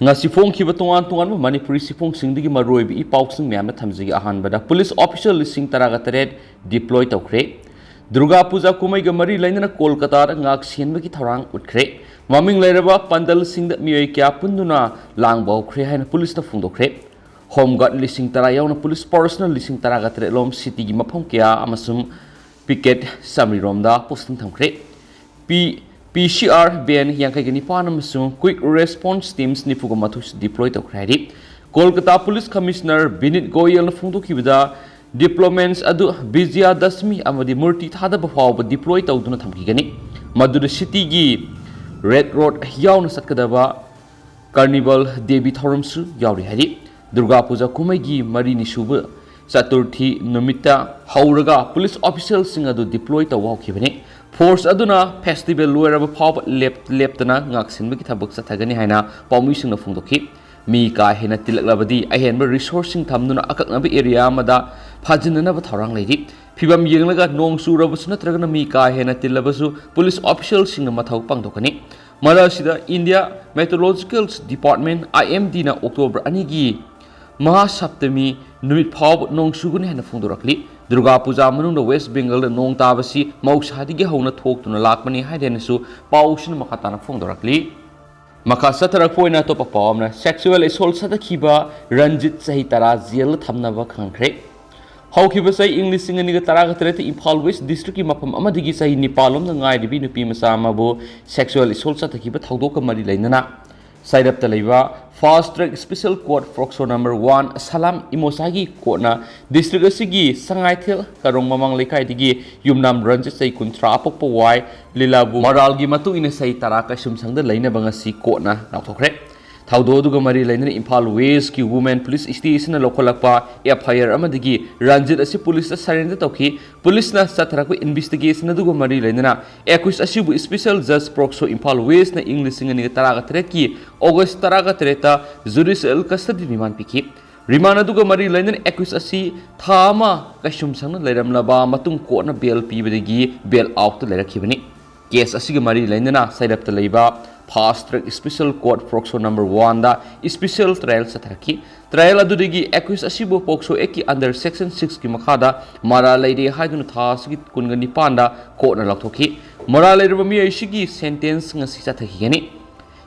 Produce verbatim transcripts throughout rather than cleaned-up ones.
ꯉꯁꯤ ꯐꯣꯡꯈꯤꯕ ꯇꯣꯉꯥꯟ ꯇꯣꯉꯥꯟꯕ ꯃꯅꯤꯄꯨꯔꯤ ꯆꯦꯐꯣꯡꯁꯤꯡꯗꯒꯤ ꯃꯔꯨꯑꯣꯏꯕ ꯏ ꯄꯥꯎꯁꯤꯡ ꯃꯌꯥꯝꯗ ꯊꯝꯖꯒꯦ꯫ ꯑꯍꯥꯟꯕꯗ, ꯄꯨꯂꯤꯁ ꯑꯣꯐꯤꯁꯤꯌꯦꯜ ꯂꯤꯁꯤꯡ ꯇꯔꯥꯒ ꯇꯔꯦꯠ ꯗꯤꯄ꯭ꯂꯣꯏ ꯇꯧꯈ꯭ꯔꯦ꯫ ꯗꯨꯔꯒꯥ ꯄꯨꯖꯥ ꯀꯨꯝꯍꯩꯒ ꯃꯔꯤ ꯂꯩꯅꯅ ꯀꯣꯜꯀꯇꯥꯗ ꯉꯥꯛ ꯁꯦꯟꯕꯒꯤ ꯊꯧꯔꯥꯡ ꯎꯠꯈ꯭ꯔꯦ꯫ ꯃꯃꯤꯡ ꯂꯩꯔꯕ ꯄꯟꯗꯜꯁꯤꯡꯗ ꯃꯤꯑꯣꯏ ꯀꯌꯥ ꯄꯨꯟꯗꯨꯅ ꯂꯥꯡꯕ ꯍꯧꯈ꯭ꯔꯦ ꯍꯥꯏꯅ ꯄꯨꯂꯤꯁꯅ ꯐꯣꯡꯗꯣꯛꯈ꯭ꯔꯦ꯫ ꯍꯣꯝ ꯒꯥꯔꯗ ꯂꯤꯁꯤꯡ ꯇꯔꯥ ꯌꯥꯎꯅ ꯄꯨꯂꯤꯁ ꯄꯥꯔꯁꯣꯅꯦꯜ ꯂꯤꯁꯤꯡ ꯇꯔꯥꯒ ꯇꯔꯦꯠ ꯂꯣꯝ ꯁꯤꯇꯤꯒꯤ ꯃꯐꯝ ꯀꯌꯥ ꯑꯃꯁꯨꯡ ꯄꯤꯀꯦꯠ ꯆꯥꯃꯔꯤꯔꯣꯝꯗ ꯄꯣꯁꯇꯤꯡ ꯊꯝꯈ꯭ꯔꯦ꯫ ꯄꯤ, ꯄꯤ ꯁꯤ ꯑꯥꯔ ꯚꯦꯟ ꯌꯥꯡꯈꯩꯒ ꯅꯤꯄꯥꯟ ꯑꯃꯁꯨꯡ ꯀ꯭ꯋꯤꯛ ꯔꯦꯁꯄꯣꯟꯁ ꯇꯤꯝꯁ ꯅꯤꯐꯨꯒ ꯃꯥꯊꯣꯏꯁꯨ ꯗꯤꯄ꯭ꯂꯣꯏ ꯇꯧꯈ꯭ꯔꯦ ꯍꯥꯏꯔꯤ꯫ ꯀꯣꯜꯀꯇꯥ ꯄꯨꯂꯤꯁ ꯀꯃꯤꯁꯅꯔ ꯕꯤꯅꯤꯠ ꯒꯣꯌꯦꯜꯅ ꯐꯣꯡꯗꯣꯛꯈꯤꯕꯗ, ꯗꯤꯄ꯭ꯂꯣꯏꯃꯦꯟꯠꯁ ꯑꯗꯨ ꯕꯤꯖꯌꯥꯗꯁꯃꯤ ꯑꯃꯗꯤ ꯃꯨꯔꯇꯤ ꯊꯥꯗꯕ ꯐꯥꯎꯕ ꯗꯤꯄ꯭ꯂꯣꯏ ꯇꯧꯗꯨꯅ ꯊꯝꯈꯤꯒꯅꯤ꯫ ꯃꯗꯨꯗ ꯁꯤꯇꯤꯒꯤ ꯔꯦꯗ ꯔꯣꯗ ꯌꯥꯎꯅ ꯆꯠꯀꯗꯕ ꯀꯥꯔꯅꯤꯚꯜ ꯗꯦꯕꯤ ꯊꯧꯔꯝꯁꯨ ꯌꯥꯎꯔꯤ ꯍꯥꯏꯔꯤ꯫ ꯗꯨꯔꯒꯥ ꯄꯨꯖꯥ ꯀꯨꯝꯍꯩꯒꯤ ꯃꯔꯤꯅꯤ ꯁꯨꯕ ꯆꯇꯨꯔꯊꯤ ꯅꯨꯃꯤꯠꯇ ꯍꯧꯔꯒ ꯄꯨꯂꯤꯁ ꯑꯣꯐꯤꯁꯤꯌꯦꯜꯁꯤꯡ ꯑꯗꯨ ꯗꯤꯄ꯭ꯂꯣꯏ ꯇꯧꯕ ꯍꯧꯈꯤꯕꯅꯤ꯫ ꯐꯣꯔꯁ ꯑꯗꯨꯅ ꯐꯦꯁꯇꯤꯚꯦꯜ ꯂꯣꯏꯔꯕ ꯐꯥꯎꯕ ꯂꯦꯞ-, ꯂꯦꯞꯇꯅ ꯉꯥꯛꯁꯦꯟꯕꯒꯤ ꯊꯕꯛ ꯆꯠꯊꯒꯅꯤ ꯍꯥꯏꯅ ꯄꯥꯎꯃꯤꯁꯤꯡꯅ ꯐꯣꯡꯗꯣꯛꯈꯤ꯫ ꯃꯤ ꯀꯥ ꯍꯦꯟꯅ ꯇꯤꯜꯂꯛꯂꯕꯗꯤ ꯑꯍꯦꯟꯕ ꯔꯤꯁꯣꯔꯁꯁꯤꯡ ꯊꯝꯗꯨꯅ ꯑꯀꯛꯅꯕ ꯑꯦꯔꯤꯌꯥ ꯑꯃꯗ ꯐꯥꯖꯤꯟꯅꯅꯕ ꯊꯧꯔꯥꯡ ꯂꯩꯔꯤ꯫ ꯐꯤꯕꯝ ꯌꯦꯡꯂꯒ ꯅꯣꯡ ꯆꯨꯔꯕꯁꯨ ꯅꯠꯇ꯭ꯔꯒꯅ ꯃꯤ ꯀꯥ ꯍꯦꯟꯅ ꯇꯤꯜꯂꯕꯁꯨ ꯄꯨꯂꯤꯁ ꯑꯣꯐꯤꯁꯤꯌꯦꯜꯁꯤꯡꯅ ꯃꯊꯧ ꯄꯥꯡꯊꯣꯛꯀꯅꯤ꯫ ꯃꯔꯛ ꯑꯁꯤꯗ ꯏꯟꯗꯤꯌꯥ ꯃꯦꯇ꯭ꯔꯣꯂꯣꯖꯤꯀꯦꯜ ꯗꯤꯄꯥꯔꯠꯃꯦꯟ, ꯑꯥꯏ ꯑꯦꯝ ꯗꯤꯅ ꯑꯣꯛꯇꯣꯕꯔ ꯑꯅꯤꯒꯤ ꯃꯍꯥꯁꯞꯇꯃꯤ ꯅꯨꯃꯤꯠ ꯐꯥꯎꯕ ꯅꯣꯡ ꯆꯨꯒꯅꯤ ꯍꯥꯏꯅ ꯐꯣꯡꯗꯣꯔꯛꯂꯤ꯫ ꯗꯨꯔꯒꯥ ꯄꯨꯖꯥ ꯃꯅꯨꯡꯗ ꯋꯦꯁ ꯕꯦꯡꯒꯜꯗ ꯅꯣꯡ ꯇꯥꯕꯁꯤ ꯃꯍꯧꯁꯥꯗꯒꯤ ꯍꯧꯅ ꯊꯣꯛꯇꯨꯅ ꯂꯥꯛꯄꯅꯤ ꯍꯥꯏꯗꯅꯁꯨ ꯄꯥꯎꯁꯤꯅ ꯃꯈꯥ ꯇꯥꯅ ꯐꯣꯡꯗꯣꯔꯛꯂꯤ꯫ ꯃꯈꯥ ꯆꯠꯊꯔꯛꯄ ꯑꯣꯏꯅ ꯑꯇꯣꯞꯄ ꯄꯥꯎ ꯑꯃꯅ, ꯁꯦꯛꯁꯨꯋꯦꯜ ꯑꯦꯁꯣꯜꯠ ꯆꯠꯊꯈꯤꯕ ꯔꯟꯖꯤꯠ ꯆꯍꯤ ꯇꯔꯥ ꯖꯦꯜꯗ ꯊꯝꯅꯕ ꯈꯪꯈ꯭ꯔꯦ꯫ ꯍꯧꯈꯤꯕ ꯆꯍꯤ ꯏꯪ ꯂꯤꯁꯤꯡ ꯑꯅꯤꯒ ꯇꯔꯥꯒ ꯇꯔꯦꯠꯇ ꯏꯝꯐꯥꯜ ꯋꯦꯁ ꯗꯤꯁꯇ꯭ꯔꯤꯛꯀꯤ ꯃꯐꯝ ꯑꯃꯗꯒꯤ ꯆꯍꯤ ꯅꯤꯄꯥꯜꯂꯣꯝꯗ ꯉꯥꯏꯔꯤꯕꯤ ꯅꯨꯄꯤ ꯃꯆꯥ ꯑꯃꯕꯨ ꯁꯦꯛꯁꯨꯋꯦꯜ ꯑꯦꯁꯣꯜꯠ ꯆꯠꯊꯈꯤꯕ ꯊꯧꯗꯣꯛꯀ ꯃꯔꯤ ꯂꯩꯅꯅ ꯆꯩꯔꯞꯇ ꯂꯩꯕ fast track special court POCSO number one ꯁꯂꯥꯝ ꯏꯃꯣꯁꯥꯒꯤ ꯀꯣꯔꯠꯅ ꯗꯤꯁꯇ꯭ꯔꯤꯛ ꯑꯁꯤꯒꯤ ꯁꯉꯥꯏꯊꯦꯜ ꯀꯔꯣꯡ ꯃꯃꯥꯡ ꯂꯩꯀꯥꯏꯗꯒꯤ ꯌꯨꯝꯅꯥꯝ ꯔꯟꯖꯤꯠ ꯆꯍꯤ ꯀꯨꯟꯊ꯭ꯔꯥ ꯑꯄꯣꯛꯄ ꯋꯥꯏ ꯂꯤꯂꯥꯕꯨ ꯃꯔꯥꯜꯒꯤ ꯃꯇꯨꯡ ꯏꯟꯅ ꯆꯍꯤ ꯇꯔꯥ ꯀꯩꯁꯨꯝꯁꯪꯗ ꯂꯩꯅꯕ ꯉꯁꯤ ꯀꯣꯔꯠꯅ ꯂꯥꯎꯊꯣꯛꯈ꯭ꯔꯦ꯫ ꯊꯧꯗꯣꯛ ꯑꯗꯨꯒ ꯃꯔꯤ ꯂꯩꯅꯅ ꯏꯝꯐꯥꯜ ꯋꯦꯁꯀꯤ ꯋꯨꯃꯦꯟ ꯄꯨꯂꯤꯁ ꯁ꯭ꯇꯦꯁꯟꯅ ꯂꯧꯈꯠꯂꯛꯄ ꯑꯦꯐ ꯑꯥꯏ ꯑꯥꯔ ꯑꯃꯗꯒꯤ ꯔꯟꯖꯤꯠ ꯑꯁꯤ ꯄꯨꯂꯤꯁꯇ ꯁꯔꯦꯟꯗꯔ ꯇꯧꯈꯤ꯫ ꯄꯨꯂꯤꯁꯅ ꯆꯠꯊꯔꯛꯄ ꯏꯟꯚꯦꯁꯇꯤꯒꯦꯁꯟ ꯑꯗꯨꯒ ꯃꯔꯤ ꯂꯩꯅꯅ ꯑꯦꯀ꯭ꯌꯨꯁ ꯑꯁꯤꯕꯨ ꯁ꯭ꯄꯦꯁꯦꯜ ꯖꯖ ꯄꯣꯛꯁꯣ ꯏꯝꯐꯥꯜ ꯋꯦꯁꯅ ꯏꯪ ꯂꯤꯁꯤꯡ ꯑꯅꯤꯒ ꯇꯔꯥꯒ ꯇꯔꯦꯠꯀꯤ ꯑꯣꯒꯁ ꯇꯔꯥꯒ ꯇꯔꯦꯠꯇ ꯖꯨꯗꯤꯁꯤꯌꯦꯜ ꯀꯁꯇꯗꯤ ꯔꯤꯃꯥꯟ ꯄꯤꯈꯤ꯫ ꯔꯤꯃꯥꯟ ꯑꯗꯨꯒ ꯃꯔꯤ ꯂꯩꯅꯅ ꯑꯦꯀ꯭ꯌꯨꯁ ꯑꯁꯤ ꯊꯥ ꯑꯃ ꯀꯩꯁꯨꯝꯁꯪꯅ ꯂꯩꯔꯝꯂꯕ ꯃꯇꯨꯡ ꯀꯣꯔꯠꯅ ꯕꯦꯜ ꯄꯤꯕꯗꯒꯤ ꯕꯦꯜ ꯑꯥꯎꯠꯇ ꯂꯩꯔꯛꯈꯤꯕꯅꯤ꯫ ꯀꯦꯁ ꯑꯁꯤꯒ ꯃꯔꯤ ꯂꯩꯅꯅ ꯁꯩꯔꯞꯇ ꯂꯩꯕ Fast Track Special Court POCSO number one ꯗ special trial ꯆꯠꯊꯔꯛꯈꯤ꯫ Trial ꯑꯗꯨꯗꯒꯤ accused ꯑꯁꯤꯕꯨ POCSO Act ꯀꯤ under section six ꯀꯤ ꯃꯈꯥꯗ ꯃꯔꯥꯜ ꯂꯩꯔꯦ ꯍꯥꯏꯗꯨꯅ ꯊꯥ ꯑꯁꯤꯒꯤ ꯀꯨꯟꯒ ꯅꯤꯄꯥꯟꯗ ꯀꯣꯔꯠꯅ ꯂꯥꯎꯊꯣꯛꯈꯤ꯫ ꯃꯔꯥꯜ ꯂꯩꯔꯕ ꯃꯤꯑꯣꯏ ꯑꯁꯤꯒꯤ ꯁꯦꯟꯇꯦꯟꯁ ꯉꯁꯤ ꯆꯠꯊꯈꯤꯒꯅꯤ꯫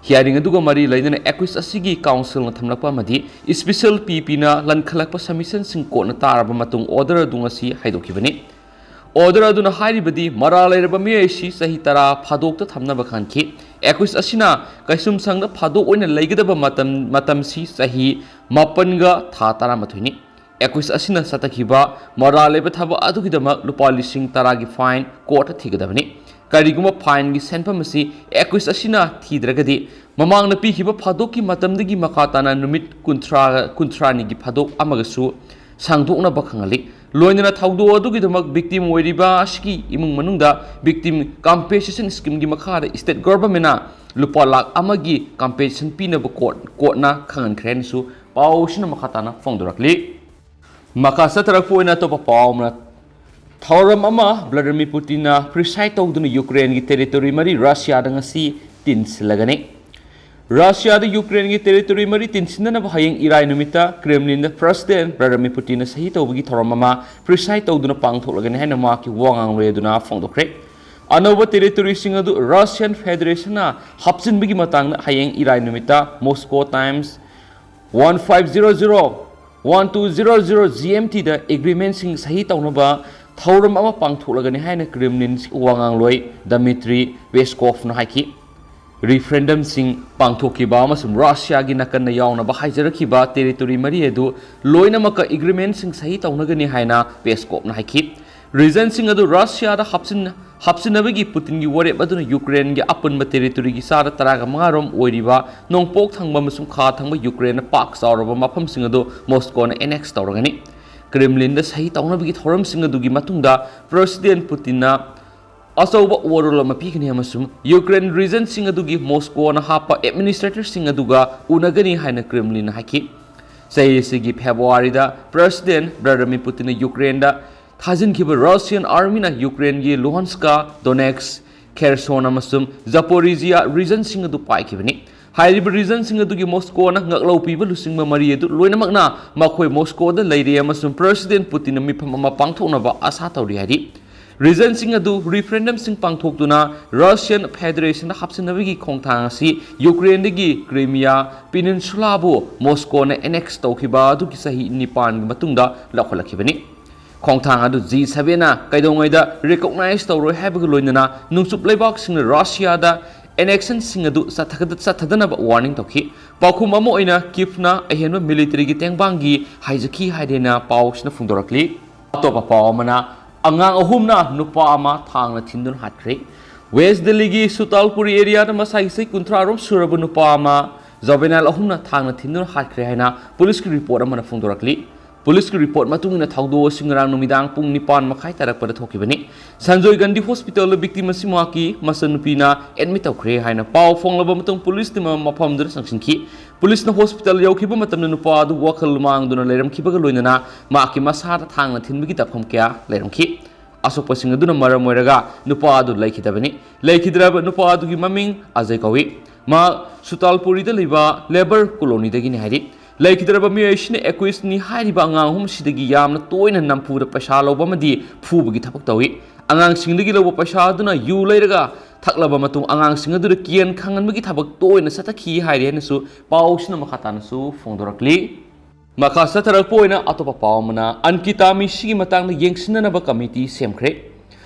ꯍꯤꯌꯥꯔꯤꯡ ꯑꯗꯨꯒ ꯃꯔꯤ ꯂꯩꯅꯅ accused ꯑꯁꯤꯒꯤ ꯀꯥꯎꯟꯁꯤꯜꯅ ꯊꯝꯂꯛꯄ ꯑꯃꯗꯤ special P P ꯅ ꯂꯟꯈꯠꯂꯛꯄ ꯁꯕꯃꯤꯁꯟꯁꯤꯡ ꯀꯣꯔꯠꯅ ꯇꯥꯔꯕ ꯃꯇꯨꯡ ꯑꯣꯔꯗꯔ ꯑꯗꯨ ꯉꯁꯤ ꯍꯥꯏꯗꯣꯛꯈꯤꯕꯅꯤ꯫ ꯑꯣꯔꯗꯔ ꯑꯗꯨꯅ ꯍꯥꯏꯔꯤꯕꯗꯤ ꯃꯔꯥꯜ ꯂꯩꯔꯕ ꯃꯤꯑꯣꯏ ꯑꯁꯤ ꯆꯍꯤ ꯇꯔꯥ ꯐꯥꯗꯣꯛꯇ ꯊꯝꯅꯕ ꯈꯟꯈꯤ꯫ Accused ꯑꯁꯤꯅ ꯀꯩꯁꯨꯝꯁꯪꯗ ꯐꯥꯗꯣꯛ ꯑꯣꯏꯅ ꯂꯩꯒꯗꯕ ꯃꯇꯝ, ꯃꯇꯝꯁꯤ ꯆꯍꯤ ꯃꯥꯄꯟꯒ ꯊꯥ ꯇꯔꯥꯃꯥꯊꯣꯏꯅꯤ꯫ Accused ꯑꯁꯤꯅ ꯆꯠꯊꯈꯤꯕ ꯃꯔꯥꯜ ꯂꯩꯕ ꯊꯕꯛ ꯑꯗꯨꯒꯤꯗꯃꯛ ꯂꯨꯄꯥ ꯂꯤꯁꯤꯡ ꯇꯔꯥꯒꯤ fine ꯀꯣꯔꯠꯇ ꯊꯤꯒꯗꯕꯅꯤ꯫ ꯀꯔꯤꯒꯨꯝꯕ fineꯒꯤ ꯁꯦꯟꯐꯝ ꯑꯁꯤ accused ꯑꯁꯤꯅ ꯊꯤꯗ꯭ꯔꯒꯗꯤ, ꯃꯃꯥꯡꯗ ꯄꯤꯈꯤꯕ ꯐꯥꯗꯣꯛꯀꯤ ꯃꯇꯝꯗꯒꯤ ꯃꯈꯥ ꯇꯥꯅ ꯅꯨꯃꯤꯠ ꯀꯨꯟꯊ꯭ꯔꯥ, ꯀꯨꯟꯊ꯭ꯔꯥꯅꯤꯒꯤ ꯐꯥꯗꯣꯛ ꯑꯃꯒꯁꯨ ꯁꯥꯡꯗꯣꯛꯅꯕ ꯈꯪꯍꯜꯂꯤ꯫ ꯂꯣꯏꯅꯅ ꯊꯧꯗꯣꯛ ꯑꯗꯨꯒꯤꯗꯃꯛ victim ꯑꯣꯏꯔꯤꯕ ꯑꯁꯤꯒꯤ ꯏꯃꯨꯡ ꯃꯅꯨꯡꯗ victim compensation schemeꯒꯤ ꯃꯈꯥꯗ state governmentꯅ ꯂꯨꯄꯥ ꯂꯥꯈ ꯑꯃꯒꯤ compensation ꯄꯤꯅꯕ ꯀꯣꯔꯠ, ꯀꯣꯔꯠꯅ ꯈꯪꯍꯟꯈ꯭ꯔꯦ ꯍꯥꯏꯅꯁꯨ ꯄꯥꯎꯁꯤꯅ ꯃꯈꯥ ꯇꯥꯅ ꯐꯣꯡꯗꯣꯔꯛꯂꯤ꯫ ꯃꯈꯥ ꯆꯠꯊꯔꯛꯄ ꯑꯣꯏꯅ ꯑꯇꯣꯞꯄ ꯄꯥꯎ ꯑꯃꯅ, ꯊꯧꯔꯝ ꯑꯃ ꯚ꯭ꯂꯥꯗꯤꯃꯤꯔ ꯄꯨꯇꯤꯟꯅ preside ꯇꯧꯗꯨꯅ ꯌꯨꯀ꯭ꯔꯦꯟꯒꯤ territory ꯃꯔꯤ ꯔꯁꯤꯌꯥꯗ ꯉꯁꯤ ꯇꯤꯟꯁꯤꯜꯂꯒꯅꯤ꯫ ꯔꯁꯤꯌꯥꯗ ꯌꯨꯀ꯭ꯔꯦꯟꯒꯤ territory ꯃꯔꯤ ꯇꯤꯟꯁꯤꯟꯅꯅꯕ ꯍꯌꯦꯡ ꯏꯔꯥꯏ ꯅꯨꯃꯤꯠꯇ ꯀ꯭ꯔꯦꯝꯂꯤꯟꯗ ꯄ꯭ꯔꯦꯁꯤꯗꯦꯟꯠ ꯚ꯭ꯂꯥꯗꯤꯃꯤꯔ ꯄꯨꯇꯤꯟꯅ ꯁꯍꯤ ꯇꯧꯕꯒꯤ ꯊꯧꯔꯝ ꯑꯃ preside ꯇꯧꯗꯨꯅ ꯄꯥꯡꯊꯣꯛꯂꯒꯅꯤ ꯍꯥꯏꯅ ꯃꯍꯥꯛꯀꯤ ꯋꯥ ꯉꯥꯡꯂꯣꯏ ꯑꯗꯨꯅ ꯐꯣꯡꯗꯣꯛꯈ꯭ꯔꯦ꯫ ꯑꯅꯧꯕ territoryꯁꯤꯡ ꯑꯗꯨ ꯔꯁꯤꯌꯥꯟ ꯐꯦꯗꯔꯦꯁꯟꯅ ꯍꯥꯞꯆꯤꯟꯕꯒꯤ ꯃꯇꯥꯡꯗ ꯍꯌꯦꯡ ꯏꯔꯥꯏ ꯅꯨꯃꯤꯠꯇ Moscow times one five zero zero, one two zero zero G M Tꯗ agreementꯁꯤꯡ ꯁꯍꯤ ꯇꯧꯅꯕ ꯊꯧꯔꯝ ꯑꯃ ꯄꯥꯡꯊꯣꯛꯂꯒꯅꯤ ꯍꯥꯏꯅ ꯀ꯭ꯔꯦꯝꯂꯤꯟ ꯋꯥꯉꯥꯡꯂꯣꯏ ꯗꯃꯤꯇ꯭ꯔꯤ ꯄꯦꯁꯀꯣꯐꯅ ꯍꯥꯏꯈꯤ꯫ Referendumꯁꯤꯡ ꯄꯥꯡꯊꯣꯛꯈꯤꯕ ꯑꯃꯁꯨꯡ ꯔꯁꯤꯌꯥꯒꯤ ꯅꯥꯀꯟꯗ ꯌꯥꯎꯅꯕ ꯍꯥꯏꯖꯔꯛꯈꯤꯕ territory ꯃꯔꯤ ꯑꯗꯨ ꯂꯣꯏꯅꯃꯛꯀ agreementꯁꯤꯡ ꯁꯍꯤ ꯇꯧꯅꯒꯅꯤ ꯍꯥꯏꯅ ꯄꯦꯁꯀꯣꯐꯅ ꯍꯥꯏꯈꯤ꯫ Regionꯁꯤꯡ ꯑꯗꯨ ꯔꯁꯤꯌꯥꯗ ꯍꯥꯞꯆꯤꯟ-, ꯍꯥꯞꯆꯤꯟꯅꯕꯒꯤ ꯄꯨꯇꯤꯟꯒꯤ ꯋꯥꯔꯦꯞ ꯑꯗꯨꯅ ꯌꯨꯀ꯭ꯔꯦꯟꯒꯤ ꯑꯄꯨꯟꯕ territoryꯒꯤ ꯆꯥꯗ ꯇꯔꯥꯒ ꯃꯉꯥ ꯔꯣꯝ ꯑꯣꯏꯔꯤꯕ ꯅꯣꯡꯄꯣꯛ ꯊꯪꯕ ꯑꯃꯁꯨꯡ ꯈꯥ ꯊꯪꯕ ꯌꯨꯀ꯭ꯔꯦꯟꯅ ꯄꯥꯛ ꯆꯥꯎꯔꯕ ꯃꯐꯝꯁꯤꯡ ꯑꯗꯨ ꯃꯣꯁꯀꯣꯅ annex ꯇꯧꯔꯒꯅꯤ꯫ ꯀ꯭ꯔꯦꯝꯂꯤꯟꯗ ꯁꯍꯤ ꯇꯧꯅꯕꯒꯤ ꯊꯧꯔꯝꯁꯤꯡ ꯑꯗꯨꯒꯤ ꯃꯇꯨꯡꯗ ꯄ꯭ꯔꯦꯁꯤꯗꯦꯟꯠ ꯄꯨꯇꯤꯟꯅ ꯑꯆꯧꯕ overall ꯑꯃ ꯄꯤꯒꯅꯤ ꯑꯃꯁꯨꯡ ꯌꯨꯀ꯭ꯔꯦꯟ regionꯁꯤꯡ ꯑꯗꯨꯒꯤ ꯃꯣꯁꯀꯣꯅ ꯍꯥꯞꯄ administratorꯁꯤꯡ ꯑꯗꯨꯒ ꯎꯅꯒꯅꯤ ꯍꯥꯏꯅ ꯀ꯭ꯔꯦꯝꯂꯤꯟꯅ ꯍꯥꯏꯈꯤ꯫ ꯆꯍꯤ ꯑꯁꯤꯒꯤ ꯐꯦꯕ꯭ꯔꯨꯋꯥꯔꯤꯗ ꯄ꯭ꯔꯦꯁꯤꯗꯦꯟꯠ ꯚ꯭ꯂꯥꯗꯤꯃꯤꯔ ꯄꯨꯇꯤꯟꯅ ꯌꯨꯀ꯭ꯔꯦꯟꯗ ꯊꯥꯖꯤꯟꯈꯤꯕ ꯔꯁꯤꯌꯥꯟ ꯑꯥꯔꯃꯤꯅ ꯌꯨꯀ꯭ꯔꯦꯟꯒꯤ ꯂꯨꯍꯥꯟꯁꯀ, ꯗꯣꯅꯦꯠꯁ, ꯈꯦꯔꯁꯣꯟ ꯑꯃꯁꯨꯡ ꯖꯄꯣꯔꯤꯖꯤꯌꯥ ꯔꯤꯖꯟꯁꯤꯡ ꯑꯗꯨ ꯄꯥꯏꯈꯤꯕꯅꯤ꯫ ꯍꯥꯏꯔꯤꯕ ꯔꯤꯖꯟꯁꯤꯡ ꯑꯗꯨꯒꯤ ꯃꯣꯁꯀꯣꯅ ꯉꯛꯂꯧ ꯄꯤꯕ ꯂꯨꯆꯤꯡꯕ ꯃꯔꯤ ꯑꯗꯨ ꯂꯣꯏꯅꯃꯛꯅ ꯃꯈꯣꯏ ꯃꯣꯁꯀꯣꯗ ꯂꯩꯔꯦ ꯑꯃꯁꯨꯡ ꯄ꯭ꯔꯦꯁꯤꯗꯦꯟ ꯄꯨꯇꯤꯟꯅ ꯃꯤꯐꯝ ꯑꯃ ꯄꯥꯡꯊꯣꯛꯅꯕ ꯑꯥꯁꯥ ꯇꯧꯔꯤ ꯍꯥꯏꯔꯤ꯫ ꯔꯤꯖꯟꯁꯤꯡ ꯑꯗꯨ ꯔꯤꯐꯔꯦꯟꯗꯝꯁꯤꯡ ꯄꯥꯡꯊꯣꯛꯇꯨꯅ ꯔꯁꯤꯌꯟ ꯐꯦꯗꯔꯦꯁꯟꯗ ꯍꯥꯞꯆꯤꯟꯅꯕꯒꯤ ꯈꯣꯡꯊꯥꯡ ꯑꯁꯤ ꯌꯨꯀ꯭ꯔꯦꯟꯗꯒꯤ ꯀ꯭ꯔꯤꯃꯤꯌꯥ ꯄꯤꯅꯤꯟꯁꯨꯂꯥꯕꯨ ꯃꯣꯁꯀꯣꯅ ꯑꯦꯅꯦꯛꯁ ꯇꯧꯈꯤꯕ ꯑꯗꯨꯒꯤ ꯆꯍꯤ ꯅꯤꯄꯥꯟꯒꯤ ꯃꯇꯨꯡꯗ ꯂꯧꯈꯠꯂꯛꯈꯤꯕꯅꯤ꯫ ꯈꯣꯡꯊꯥꯡ ꯑꯗꯨ ꯖꯤ ꯁꯚꯦꯟꯅ ꯀꯩꯗꯧꯉꯩꯗ ꯔꯤꯀꯣꯛꯅꯥꯏꯖ ꯇꯧꯔꯣꯏ ꯍꯥꯏꯕꯒ ꯂꯣꯏꯅꯅ ꯅꯣꯡꯆꯨꯞ ꯂꯩꯕꯥꯛꯁꯤꯡꯅ ꯔꯁꯤꯌꯥꯗ ꯑꯦꯅꯦꯛꯁꯟꯁꯤꯡ ꯑꯗꯨ ꯆꯠꯊꯒꯗ-, ꯆꯠꯊꯗꯅꯕ ꯋꯥꯔꯅꯤꯡ ꯇꯧꯈꯤ꯫ ꯄꯥꯎꯈꯨꯝ ꯑꯃ ꯑꯣꯏꯅ ꯀꯤꯐꯅ ꯑꯍꯦꯟꯕ ꯃꯤꯂꯤꯇꯔꯤꯒꯤ ꯇꯦꯡꯕꯥꯡꯒꯤ ꯍꯥꯏꯖꯈꯤ ꯍꯥꯏꯗꯦꯅ ꯄꯥꯎꯁꯤꯅ ꯐꯣꯡꯗꯣꯔꯛꯂꯤ꯫ ꯑꯇꯣꯞꯄ ꯄꯥꯎ ꯑꯃꯅ, ꯑꯉꯥꯡ ꯑꯍꯨꯝꯅ ꯅꯨꯄꯥ ꯑꯃ ꯊꯥꯡꯅ ꯊꯤꯟꯗꯨꯅ ꯍꯥꯠꯈ꯭ꯔꯦ꯫ ꯋꯦꯁ ꯗꯦꯜꯂꯤꯒꯤ ꯁꯨꯇꯥꯜꯄꯨꯔꯤ ꯑꯦꯔꯤꯌꯥꯗ ꯃꯁꯥꯒꯤ ꯆꯍꯤ ꯀꯨꯟꯊ꯭ꯔꯥ ꯔꯣꯝ ꯁꯨꯔꯕ ꯅꯨꯄꯥ ꯑꯃ ꯖꯣꯚꯦꯅꯥꯏꯜ ꯑꯍꯨꯝꯅ ꯊꯥꯡꯅ ꯊꯤꯟꯗꯨꯅ ꯍꯥꯠꯈ꯭ꯔꯦ ꯍꯥꯏꯅ ꯄꯨꯂꯤꯁꯀꯤ ꯔꯤꯄꯣꯔꯠ ꯑꯃꯅ ꯐꯣꯡꯗꯣꯔꯛꯂꯤ꯫ ꯄꯨꯂꯤꯁꯀꯤ ꯔꯤꯄꯣꯔꯠ ꯃꯇꯨꯡ ꯏꯟꯅ ꯊꯧꯗꯣꯛ ꯑꯁꯤ ꯉꯔꯥꯡ ꯅꯨꯃꯤꯗꯥꯡ ꯄꯨꯡ ꯅꯤꯄꯥꯟ ꯃꯈꯥꯏ ꯇꯥꯔꯛꯄꯗ ꯊꯣꯛꯈꯤꯕꯅꯤ꯫ ꯁꯟꯖꯣꯏ ꯒꯥꯟꯙꯤ ꯍꯣꯁꯄꯤꯇꯥꯜꯗ ꯚꯤꯛꯇꯤꯝ ꯑꯁꯤ ꯃꯍꯥꯛꯀꯤ ꯃꯆꯟꯅꯨꯄꯤꯅ ꯑꯦꯗꯃꯤꯠ ꯇꯧꯈ꯭ꯔꯦ ꯍꯥꯏꯅ ꯄꯥꯎ ꯐꯪꯂꯕ ꯃꯇꯨꯡ ꯄꯨꯂꯤꯁ ꯇꯤꯝ ꯑꯃ ꯃꯐꯝꯗꯨꯗ ꯆꯪꯁꯤꯟꯈꯤ꯫ ꯄꯨꯂꯤꯁꯅ ꯍꯣꯁꯄꯤꯇꯥꯜ ꯌꯧꯈꯤꯕ ꯃꯇꯝꯗ ꯅꯨꯄꯥ ꯑꯗꯨ ꯋꯥꯈꯜ ꯃꯥꯡꯗꯨꯅ ꯂꯩꯔꯝꯈꯤꯕꯒ ꯂꯣꯏꯅꯅ ꯃꯍꯥꯛꯀꯤ ꯃꯁꯥꯗ ꯊꯥꯡꯅ ꯊꯤꯟꯕꯒꯤ ꯇꯛꯐꯝ ꯀꯌꯥ ꯂꯩꯔꯝꯈꯤ꯫ ꯑꯁꯣꯛꯄꯁꯤꯡ ꯑꯗꯨꯅ ꯃꯔꯝ ꯑꯣꯏꯔꯒ ꯅꯨꯄꯥ ꯑꯗꯨ ꯂꯩꯈꯤꯗꯕꯅꯤ꯫ ꯂꯩꯈꯤꯗ꯭ꯔꯕ ꯅꯨꯄꯥ ꯑꯗꯨꯒꯤ ꯃꯃꯤꯡ ꯑꯖꯌ ꯀꯧꯏ꯫ ꯃꯍꯥꯛ ꯁꯨꯇꯥꯜꯄꯨꯔꯤꯗ ꯂꯩꯕ ꯂꯦꯕꯔ ꯀꯣꯂꯣꯅꯤꯗꯒꯤꯅꯤ ꯍꯥꯏꯔꯤ꯫ ꯂꯩꯈꯤꯗ꯭ꯔꯕ ꯃꯤꯑꯣꯏ ꯑꯁꯤꯅ ꯑꯦꯀꯨꯏꯁꯅꯤ ꯍꯥꯏꯔꯤꯕ ꯑꯉꯥꯡ ꯑꯍꯨꯝ ꯑꯁꯤꯗꯒꯤ ꯌꯥꯝꯅ ꯇꯣꯏꯅ ꯅꯝꯐꯨꯗ ꯄꯩꯁꯥ ꯂꯧꯕ ꯑꯃꯗꯤ ꯐꯨꯕꯒꯤ ꯊꯕꯛ ꯇꯧꯏ꯫ ꯑꯉꯥꯡꯁꯤꯡꯗꯒꯤ ꯂꯧꯕ ꯄꯩꯁꯥ ꯑꯗꯨꯅ ꯌꯨ ꯂꯩꯔꯒ ꯊꯛꯂꯕ ꯃꯇꯨꯡ ꯑꯉꯥꯡꯁꯤꯡ ꯑꯗꯨꯗ ꯀꯤꯌꯦꯟ ꯈꯪꯍꯟꯕꯒꯤ ꯊꯕꯛ ꯇꯣꯏꯅ ꯆꯠꯊꯈꯤ ꯍꯥꯏꯔꯤ ꯍꯥꯏꯅꯁꯨ ꯄꯥꯎꯁꯤꯅ ꯃꯈꯥ ꯇꯥꯅꯁꯨ ꯐꯣꯡꯗꯣꯔꯛꯂꯤ꯫ ꯃꯈꯥ ꯆꯠꯊꯔꯛꯄ ꯑꯣꯏꯅ ꯑꯇꯣꯞꯄ ꯄꯥꯎ ꯑꯃꯅ, ꯑꯟꯀꯤꯇꯥ ꯃꯤꯁꯤꯒꯤ ꯃꯇꯥꯡꯗ ꯌꯦꯡꯁꯤꯟꯅꯅꯕ ꯀꯃꯤꯇꯤ ꯁꯦꯝꯈ꯭ꯔꯦ꯫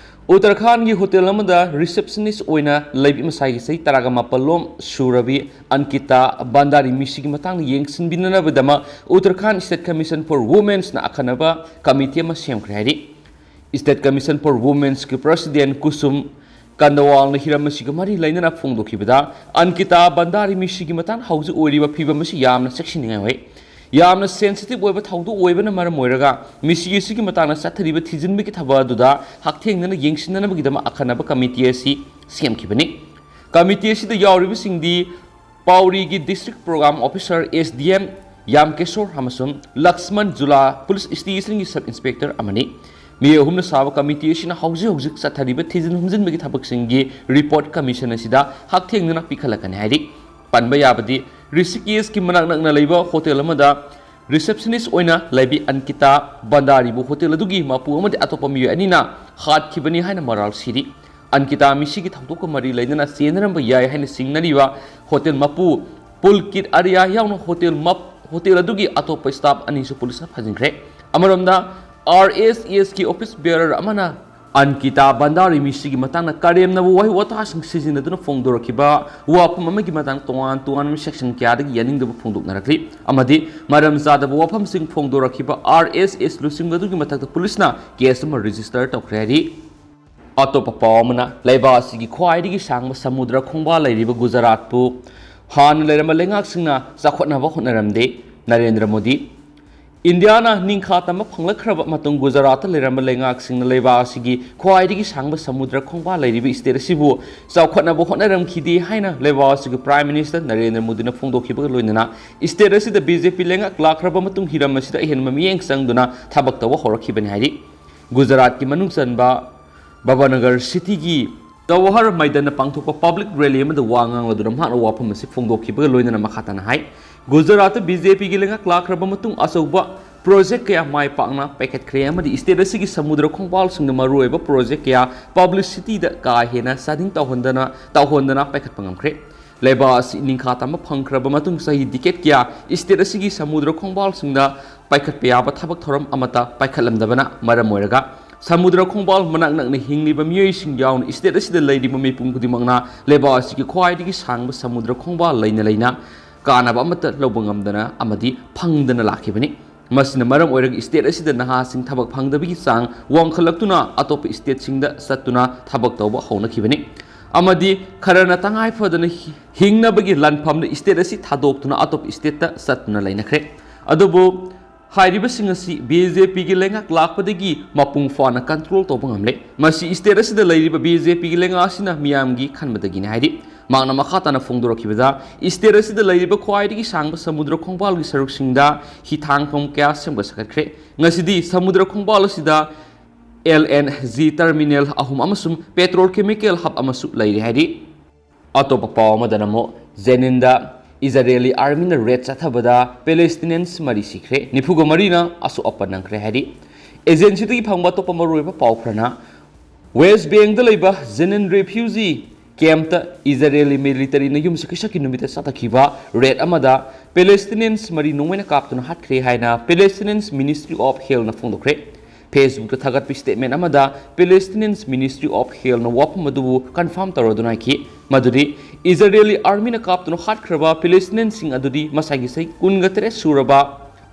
ꯎꯠꯇꯔꯈꯥꯟꯒꯤ ꯍꯣꯇꯦꯜ ꯑꯃꯗ ꯔꯤꯁꯦꯞꯁꯅꯤꯁ ꯑꯣꯏꯅ ꯂꯩꯕꯤ ꯃꯁꯥꯒꯤ ꯆꯍꯤ ꯇꯔꯥꯒ ꯃꯥꯄꯜ ꯂꯣꯝ ꯁꯨꯔꯕꯤ ꯑꯟꯀꯤꯇꯥ ꯕꯟꯗꯥꯔꯤ ꯃꯤꯁꯤꯒꯤ ꯃꯇꯥꯡꯗ ꯌꯦꯡꯁꯤꯟꯕꯤꯅꯅꯕꯒꯤꯗꯃꯛ ꯎꯠꯇꯔꯈꯥꯟ State Commission for Womenꯁꯅ ꯑꯈꯟꯅꯕ ꯀꯃꯤꯇꯤ ꯑꯃ ꯁꯦꯝꯈ꯭ꯔꯦ ꯍꯥꯏꯔꯤ꯫ State Commission for Womenꯁꯀꯤ ꯄ꯭ꯔꯁꯤꯗꯦꯟ ꯀꯨꯁꯨꯝ ꯀꯟꯗꯋꯥꯜꯅ ꯍꯤꯔꯝ ꯑꯁꯤꯒ ꯃꯔꯤ ꯂꯩꯅꯅ ꯐꯣꯡꯗꯣꯛꯈꯤꯕꯗ, ꯑꯟꯀꯤꯇꯥ ꯕꯟꯗꯥꯔꯤ ꯃꯤꯁꯤꯒꯤ ꯃꯇꯥꯡꯗ ꯍꯧꯖꯤꯛ ꯑꯣꯏꯔꯤꯕ ꯐꯤꯕꯝ ꯑꯁꯤ ꯌꯥꯝꯅ ꯆꯦꯛꯁꯤꯟꯅꯤꯡꯉꯥꯏ ꯑꯣꯏ꯫ ꯌꯥꯝꯅ ꯁꯦꯟꯁꯤꯇꯤꯚ ꯑꯣꯏꯕ ꯊꯧꯗꯣꯛ ꯑꯣꯏꯕꯅ ꯃꯔꯝ ꯑꯣꯏꯔꯒ ꯃꯤꯁꯤ ꯑꯁꯤꯒꯤ ꯃꯇꯥꯡꯗ ꯆꯠꯊꯔꯤꯕ ꯊꯤꯖꯤꯟꯕꯒꯤ ꯊꯕꯛ ꯑꯗꯨꯗ ꯍꯛꯊꯦꯡꯅꯅ ꯌꯦꯡꯁꯤꯟꯅꯅꯕꯒꯤꯗꯃꯛ ꯑꯈꯟꯅꯕ ꯀꯃꯤꯇꯤ ꯑꯁꯤ ꯁꯦꯝꯈꯤꯕꯅꯤ꯫ ꯀꯃꯤꯇꯤ ꯑꯁꯤꯗ ꯌꯥꯎꯔꯤꯕꯁꯤꯡꯗꯤ ꯄꯥꯎꯔꯤꯒꯤ District Program Officer, S D M, ꯌꯥꯝꯀꯦꯁꯣꯔ ꯑꯃꯁꯨꯡ ꯂꯛꯁꯃꯟ ꯖꯨꯂꯥ Police Stationꯒꯤ Sub Inspector ꯑꯃꯅꯤ꯫ ꯃꯤꯑꯣꯏ ꯑꯍꯨꯝꯅ ꯁꯥꯕ ꯀꯃꯤꯇꯤ ꯑꯁꯤꯅ ꯍꯧꯖꯤꯛ ꯍꯧꯖꯤꯛ ꯆꯠꯊꯔꯤꯕ ꯊꯤꯖꯤꯟ ꯍꯨꯝꯖꯤꯟꯕꯒꯤ ꯊꯕꯛꯁꯤꯡꯒꯤ ꯔꯤꯄꯣꯔꯠ ꯀꯃꯤꯁꯟ ꯑꯁꯤꯗ ꯍꯛꯊꯦꯡꯅꯅ ꯄꯤꯈꯠꯂꯛꯀꯅꯤ ꯍꯥꯏꯔꯤ꯫ ꯄꯟꯕ ꯌꯥꯕꯗꯤ, ꯔꯤꯁꯤꯀꯦꯁꯀꯤ ꯃꯅꯥꯛ ꯅꯛꯅ ꯂꯩꯕ ꯍꯣꯇꯦꯜ ꯑꯃꯗ ꯔꯤꯁꯦꯞꯁꯅꯤꯁ ꯑꯣꯏꯅ ꯂꯩꯕꯤ ꯑꯟꯀꯤꯇꯥ ꯚꯟꯗꯥꯔꯤꯕꯨ ꯍꯣꯇꯦꯜ ꯑꯗꯨꯒꯤ ꯃꯄꯨ ꯑꯃꯗꯤ ꯑꯇꯣꯞꯄ ꯃꯤꯑꯣꯏ ꯑꯅꯤꯅ ꯍꯥꯠꯈꯤꯕꯅꯤ ꯍꯥꯏꯅ ꯃꯔꯥꯜ ꯁꯤꯔꯤ꯫ ꯑꯟꯀꯤꯇꯥ ꯃꯤꯁꯤꯒꯤ ꯊꯧꯗꯣꯛꯀ ꯃꯔꯤ ꯂꯩꯅꯅ ꯆꯦꯟꯅꯔꯝꯕ ꯌꯥꯏ ꯍꯥꯏꯅ ꯆꯤꯡꯅꯔꯤꯕ ꯍꯣꯇꯦꯜ ꯃꯄꯨ ꯄꯨꯜꯀꯤꯠ ꯑꯥꯔꯤꯌꯥ ꯌꯥꯎꯅ ꯍꯣꯇꯦꯜ ꯃꯞ-, ꯍꯣꯇꯦꯜ ꯑꯗꯨꯒꯤ ꯑꯇꯣꯞꯄ ꯁ꯭ꯇꯥꯐ ꯑꯅꯤꯁꯨ ꯄꯨꯂꯤꯁꯅ ꯐꯥꯖꯤꯟꯈ꯭ꯔꯦ꯫ ꯑꯃꯔꯣꯝꯗ, ꯑꯥꯔ ꯑꯦꯁ ꯑꯦꯁꯀꯤ ꯑꯣꯐꯤꯁ ꯕꯦꯌꯔꯔ ꯑꯃꯅ ꯑꯟꯀꯤꯇꯥ ꯚꯟꯗꯥꯔꯤ ꯃꯤꯁꯤꯒꯤ ꯃꯇꯥꯡꯗ ꯀꯔꯦꯝꯅꯕ ꯋꯥꯍꯩ ꯋꯥꯇꯥꯁꯤꯡ ꯁꯤꯖꯤꯟꯅꯗꯨꯅ ꯐꯣꯡꯗꯣꯔꯛꯈꯤꯕ ꯋꯥꯐꯝ ꯑꯃꯒꯤ ꯃꯇꯥꯡꯗ ꯇꯣꯉꯥꯟ ꯇꯣꯉꯥꯟꯕ ꯁꯦꯛꯁꯟ ꯀꯌꯥꯗꯒꯤ ꯌꯥꯅꯤꯡꯗꯕ ꯐꯣꯡꯗꯣꯛꯅꯔꯛꯂꯤ ꯑꯃꯗꯤ ꯃꯔꯝ ꯆꯥꯗꯕ ꯋꯥꯐꯝꯁꯤꯡ ꯐꯣꯡꯗꯣꯔꯛꯈꯤꯕ ꯑꯥꯔ ꯑꯦꯁ ꯑꯦꯁ ꯂꯨꯆꯤꯡꯕ ꯑꯗꯨꯒꯤ ꯃꯊꯛꯇ ꯄꯨꯂꯤꯁꯅ ꯀꯦꯁ ꯑꯃ ꯔꯦꯖꯤꯁꯇꯔ ꯇꯧꯈ꯭ꯔꯦ ꯍꯥꯏꯔꯤ꯫ ꯑꯇꯣꯞꯄ ꯄꯥꯎ ꯑꯃꯅ, ꯂꯩꯕꯥꯛ ꯑꯁꯤꯒꯤ ꯈ꯭ꯋꯥꯏꯗꯒꯤ ꯁꯥꯡꯕ ꯁꯃꯨꯗ꯭ꯔ ꯈꯣꯡꯕꯥꯜ ꯂꯩꯔꯤꯕ ꯒꯨꯖꯔꯥꯠꯄꯨ ꯍꯥꯟꯅ ꯂꯩꯔꯝꯕ ꯂꯩꯉꯥꯛꯁꯤꯡꯅ ꯆꯥꯎꯈꯠꯅꯕ ꯍꯣꯠꯅꯔꯝꯗꯦ꯫ ꯅꯔꯦꯟꯗ꯭ꯔ ꯃꯣꯗꯤ꯫ ꯏꯟꯗꯤꯌꯥꯅ ꯅꯤꯡꯈꯥ ꯇꯝꯕ ꯐꯪꯂꯛꯈ꯭ꯔꯕ ꯃꯇꯨꯡ ꯒꯨꯖꯔꯥꯠꯇ ꯂꯩꯔꯝꯕ ꯂꯩꯉꯥꯛꯁꯤꯡꯅ ꯂꯩꯕꯥꯛ ꯑꯁꯤꯒꯤ ꯈ꯭ꯋꯥꯏꯗꯒꯤ ꯁꯥꯡꯕ ꯁꯃꯨꯗ꯭ꯔ ꯈꯣꯡꯕꯥꯜ ꯂꯩꯔꯤꯕ ꯁ꯭ꯇꯦꯠ ꯑꯁꯤꯕꯨ ꯆꯥꯎꯈꯠꯅꯕ ꯍꯣꯠꯅꯔꯝꯈꯤꯗꯦ ꯍꯥꯏꯅ ꯂꯩꯕꯥꯛ ꯑꯁꯤꯒꯤ ꯄ꯭ꯔꯥꯏꯝ ꯃꯤꯅꯤꯁꯇꯔ ꯅꯔꯦꯟꯗ꯭ꯔ ꯃꯣꯗꯤꯅ ꯐꯣꯡꯗꯣꯛꯈꯤꯕꯒ ꯂꯣꯏꯅꯅ ꯁ꯭ꯇꯦꯠ ꯑꯁꯤꯗ ꯕꯤ ꯖꯦ ꯄꯤ ꯂꯩꯉꯥꯛ ꯂꯥꯛꯈ꯭ꯔꯕ ꯃꯇꯨꯡ ꯍꯤꯔꯝ ꯑꯁꯤꯗ ꯑꯍꯦꯟꯕ ꯃꯤꯠꯌꯦꯡ ꯆꯪꯗꯨꯅ ꯊꯕꯛ ꯇꯧꯕ ꯍꯧꯔꯛꯈꯤꯕꯅꯤ ꯍꯥꯏꯔꯤ꯫ ꯒꯨꯖꯔꯥꯠꯀꯤ ꯃꯅꯨꯡ ꯆꯟꯕ ꯚꯕꯅꯒꯔ ꯁꯤꯇꯤꯒꯤ ꯇꯋꯥꯍꯔ ꯃꯥꯏꯗꯟꯗ ꯄꯥꯡꯊꯣꯛꯄ ꯄꯕ꯭ꯂꯤꯛ ꯔꯦꯂꯤ ꯑꯃꯗ ꯋꯥ ꯉꯥꯡꯂꯗꯨꯅ ꯃꯍꯥꯛꯅ ꯋꯥꯐꯝ ꯑꯁꯤ ꯐꯣꯡꯗꯣꯛꯈꯤꯕꯒ ꯂꯣꯏꯅꯅ ꯃꯈꯥ ꯇꯥꯅ ꯍꯥꯏ, ꯒꯨꯖꯔꯥꯠꯇ ꯕꯤ ꯖꯦ ꯄꯤꯒꯤ ꯂꯩꯉꯥꯛ ꯂꯥꯛꯈ꯭ꯔꯕ ꯃꯇꯨꯡ ꯑꯆꯧꯕ ꯄ꯭ꯔꯣꯖꯦꯛ ꯀꯌꯥ ꯃꯥꯏ ꯄꯥꯛꯅ ꯄꯥꯏꯈꯠꯈ꯭ꯔꯦ ꯑꯃꯗꯤ ꯁ꯭ꯇꯦꯠ ꯑꯁꯤꯒꯤ ꯁꯃꯨꯗ꯭ꯔ ꯈꯣꯡꯕꯥꯜꯁꯤꯡꯗ ꯃꯔꯨꯑꯣꯏꯕ ꯄ꯭ꯔꯣꯖꯦꯛ ꯀꯌꯥ ꯄꯕ꯭ꯂꯤꯁꯤꯇꯤꯗ ꯀꯥ ꯍꯦꯟꯅ ꯆꯥꯗꯤꯡ ꯇꯧꯍꯟꯗꯅ, ꯇꯧꯍꯟꯗꯅ ꯄꯥꯏꯈꯠꯄ ꯉꯝꯈ꯭ꯔꯦ꯫ ꯂꯩꯕꯥꯛ ꯑꯁꯤ ꯅꯤꯡꯈꯥ ꯇꯝꯕ ꯐꯪꯈ꯭ꯔꯕ ꯃꯇꯨꯡ ꯆꯍꯤ ꯗꯤꯀꯦꯠ ꯀꯌꯥ ꯁ꯭ꯇꯦꯠ ꯑꯁꯤꯒꯤ ꯁꯃꯨꯗ꯭ꯔ ꯈꯣꯡꯕꯥꯜꯁꯤꯡꯗ ꯄꯥꯏꯈꯠꯄ ꯌꯥꯕ ꯊꯕꯛ ꯊꯧꯔꯝ ꯑꯃꯠꯇ ꯄꯥꯏꯈꯠꯂꯝꯗꯕꯅ ꯃꯔꯝ ꯑꯣꯏꯔꯒ ꯁꯃꯨꯗ꯭ꯔ ꯈꯣꯡꯕꯥꯜ ꯃꯅꯥꯛ ꯅꯛꯅ ꯍꯤꯡꯂꯤꯕ ꯃꯤꯑꯣꯏꯁꯤꯡ ꯌꯥꯎꯅ ꯁ꯭ꯇꯦꯠ ꯑꯁꯤꯗ ꯂꯩꯔꯤꯕ ꯃꯤꯄꯨꯝ ꯈꯨꯗꯤꯡꯃꯛꯅ ꯂꯩꯕꯥꯛ ꯑꯁꯤꯒꯤ ꯈ꯭ꯋꯥꯏꯗꯒꯤ ꯁꯥꯡꯕ ꯁꯃꯨꯗ꯭ꯔ ꯈꯣꯡꯕꯥꯜ ꯂꯩꯅ ꯂꯩꯅ ꯀꯥꯟꯅꯕ ꯑꯃꯠꯇ ꯂꯧꯕ ꯉꯝꯗꯅ ꯑꯃꯗꯤ ꯐꯪꯗꯅ ꯂꯥꯛꯈꯤꯕꯅꯤ꯫ ꯃꯁꯤꯅ ꯃꯔꯝ ꯑꯣꯏꯔꯒ ꯁ꯭ꯇꯦꯠ ꯑꯁꯤꯗ ꯅꯍꯥꯁꯤꯡ ꯊꯕꯛ ꯐꯪꯗꯕꯒꯤ ꯆꯥꯡ ꯋꯥꯡꯈꯠꯂꯛꯇꯨꯅ ꯑꯇꯣꯞꯄ ꯁ꯭ꯇꯦꯠꯁꯤꯡꯗ ꯆꯠꯇꯨꯅ ꯊꯕꯛ ꯇꯧꯕ ꯍꯧꯅꯈꯤꯕꯅꯤ꯫ ꯑꯃꯗꯤ ꯈꯔꯅ ꯇꯉꯥꯏ ꯐꯗꯅ ꯍꯤ-, ꯍꯤꯡꯅꯕꯒꯤ ꯂꯥꯟꯐꯝꯗ ꯁ꯭ꯇꯦꯠ ꯑꯁꯤ ꯊꯥꯗꯣꯛꯇꯨꯅ ꯑꯇꯣꯞꯄ ꯁ꯭ꯇꯦꯠꯇ ꯆꯠꯇꯨꯅ ꯂꯩꯅꯈ꯭ꯔꯦ꯫ ꯑꯗꯨꯕꯨ ꯍꯥꯏꯔꯤꯕꯁꯤꯡ ꯑꯁꯤ ꯕꯤ ꯖꯦ ꯄꯤꯒꯤ ꯂꯩꯉꯥꯛ ꯂꯥꯛꯄꯗꯒꯤ ꯃꯄꯨꯡ ꯐꯥꯅ ꯀꯟꯇ꯭ꯔꯣꯜ ꯇꯧꯕ ꯉꯝꯂꯦ꯫ ꯃꯁꯤ ꯁ꯭ꯇꯦꯠ ꯑꯁꯤꯗ ꯂꯩꯔꯤꯕ ꯕꯤ ꯖꯦ ꯄꯤꯒꯤ ꯂꯩꯉꯥꯛ ꯑꯁꯤꯅ ꯃꯤꯌꯥꯝꯒꯤ ꯈꯟꯕꯗꯒꯤꯅꯤ ꯍꯥꯏꯔꯤ꯫ ꯃꯍꯥꯛꯅ ꯃꯈꯥ ꯇꯥꯅ ꯐꯣꯡꯗꯣꯔꯛꯈꯤꯕꯗ, ꯁ꯭ꯇꯦꯠ ꯑꯁꯤꯗ ꯂꯩꯔꯤꯕ ꯈ꯭ꯋꯥꯏꯗꯒꯤ ꯁꯥꯡꯕ ꯁꯃꯨꯗ꯭ꯔ ꯈꯣꯡꯕꯥꯜꯒꯤ ꯁꯔꯨꯛꯁꯤꯡꯗ ꯍꯤꯊꯥꯡꯐꯝ ꯀꯌꯥ ꯁꯦꯝꯒꯠ ꯁꯥꯒꯠꯈ꯭ꯔꯦ꯫ ꯉꯁꯤꯗꯤ ꯁꯃꯨꯗ꯭ꯔ ꯈꯣꯡꯕꯥꯜ ꯑꯁꯤꯗ ꯑꯦꯜ ꯑꯦꯟ ꯖꯤ ꯇꯔꯃꯤꯅꯦꯜ ꯑꯍꯨꯝ ꯑꯃꯁꯨꯡ ꯄꯦꯇ꯭ꯔꯣꯜ ꯀꯦꯃꯤꯀꯦꯜ ꯍꯕ ꯑꯃꯁꯨ ꯂꯩꯔꯤ ꯍꯥꯏꯔꯤ꯫ ꯑꯇꯣꯞꯄ ꯄꯥꯎ ꯑꯃꯗꯅ ꯑꯃꯨꯛ ꯖꯦꯅꯤꯟꯗ ꯏꯖꯔꯦꯂꯤ ꯑꯥꯔꯃꯤꯅ ꯔꯦꯗ ꯆꯠꯊꯕꯗ ꯄꯦꯂꯦꯁꯇꯤꯅꯤꯌꯟꯁ ꯃꯔꯤ ꯁꯤꯈ꯭ꯔꯦ, ꯅꯤꯐꯨꯒ ꯃꯔꯤꯅ ꯑꯁꯣꯛ ꯑꯄꯟ ꯅꯪꯈ꯭ꯔꯦ ꯍꯥꯏꯔꯤ꯫ ꯑꯦꯖꯦꯟꯁꯤꯗꯒꯤ ꯐꯪꯕ ꯑꯇꯣꯞꯄ ꯃꯔꯨꯑꯣꯏꯕ ꯄꯥꯎ ꯈꯔꯅ ꯋꯦꯁ ꯕꯦꯡꯗ ꯂꯩꯕ ꯖꯦꯅꯤꯟ ꯔꯦꯐ꯭ꯌꯨꯖꯤ ꯀꯦꯝꯞꯇ ꯏꯖꯔꯦꯂꯤ ꯃꯤꯂꯤꯇꯔꯤꯅ ꯌꯨꯝꯁꯀꯩꯁꯀꯤ ꯅꯨꯃꯤꯠꯇ ꯆꯠꯊꯈꯤꯕ ꯔꯦꯗ ꯑꯃꯗ ꯄꯦꯂꯦꯁꯇꯤꯅꯤꯌꯟꯁ ꯃꯔꯤ ꯅꯣꯡꯃꯩꯅ ꯀꯥꯞꯇꯨꯅ ꯍꯥꯠꯈ꯭ꯔꯦ ꯍꯥꯏꯅ ꯄꯦꯂꯦꯁꯇꯤꯅꯤꯌꯟꯁ ꯃꯤꯅꯤꯁꯇ꯭ꯔꯤ ꯑꯣꯐ ꯍꯦꯜꯅ ꯐꯣꯡꯗꯣꯛꯈ꯭ꯔꯦ꯫ ꯐꯦꯁꯕꯨꯛꯇ ꯊꯥꯒꯠꯄ ꯁ꯭ꯇꯦꯠꯃꯦꯟ ꯑꯃꯗ ꯄꯦꯂꯦꯁꯇꯤꯅꯤꯌꯟꯁ ꯃꯤꯅꯤꯁꯇ꯭ꯔꯤ ꯑꯣꯐ ꯍꯦꯜꯅ ꯋꯥꯐꯝ ꯑꯗꯨꯕꯨ ꯀꯟꯐꯥꯔꯝ ꯇꯧꯔꯗꯨꯅ ꯍꯥꯏꯈꯤ ꯃꯗꯨꯗꯤ ꯏꯖꯔꯦꯂꯤ ꯑꯥꯔꯃꯤꯅ ꯀꯥꯞꯇꯨꯅ ꯍꯥꯠꯈ꯭ꯔꯕ ꯄꯦꯂꯦꯁꯇꯤꯅꯤꯌꯟꯁꯤꯡ ꯑꯗꯨꯗꯤ ꯃꯁꯥꯒꯤ ꯆꯍꯤ ꯀꯨꯟꯒ ꯇꯔꯦꯠ ꯁꯨꯔꯕ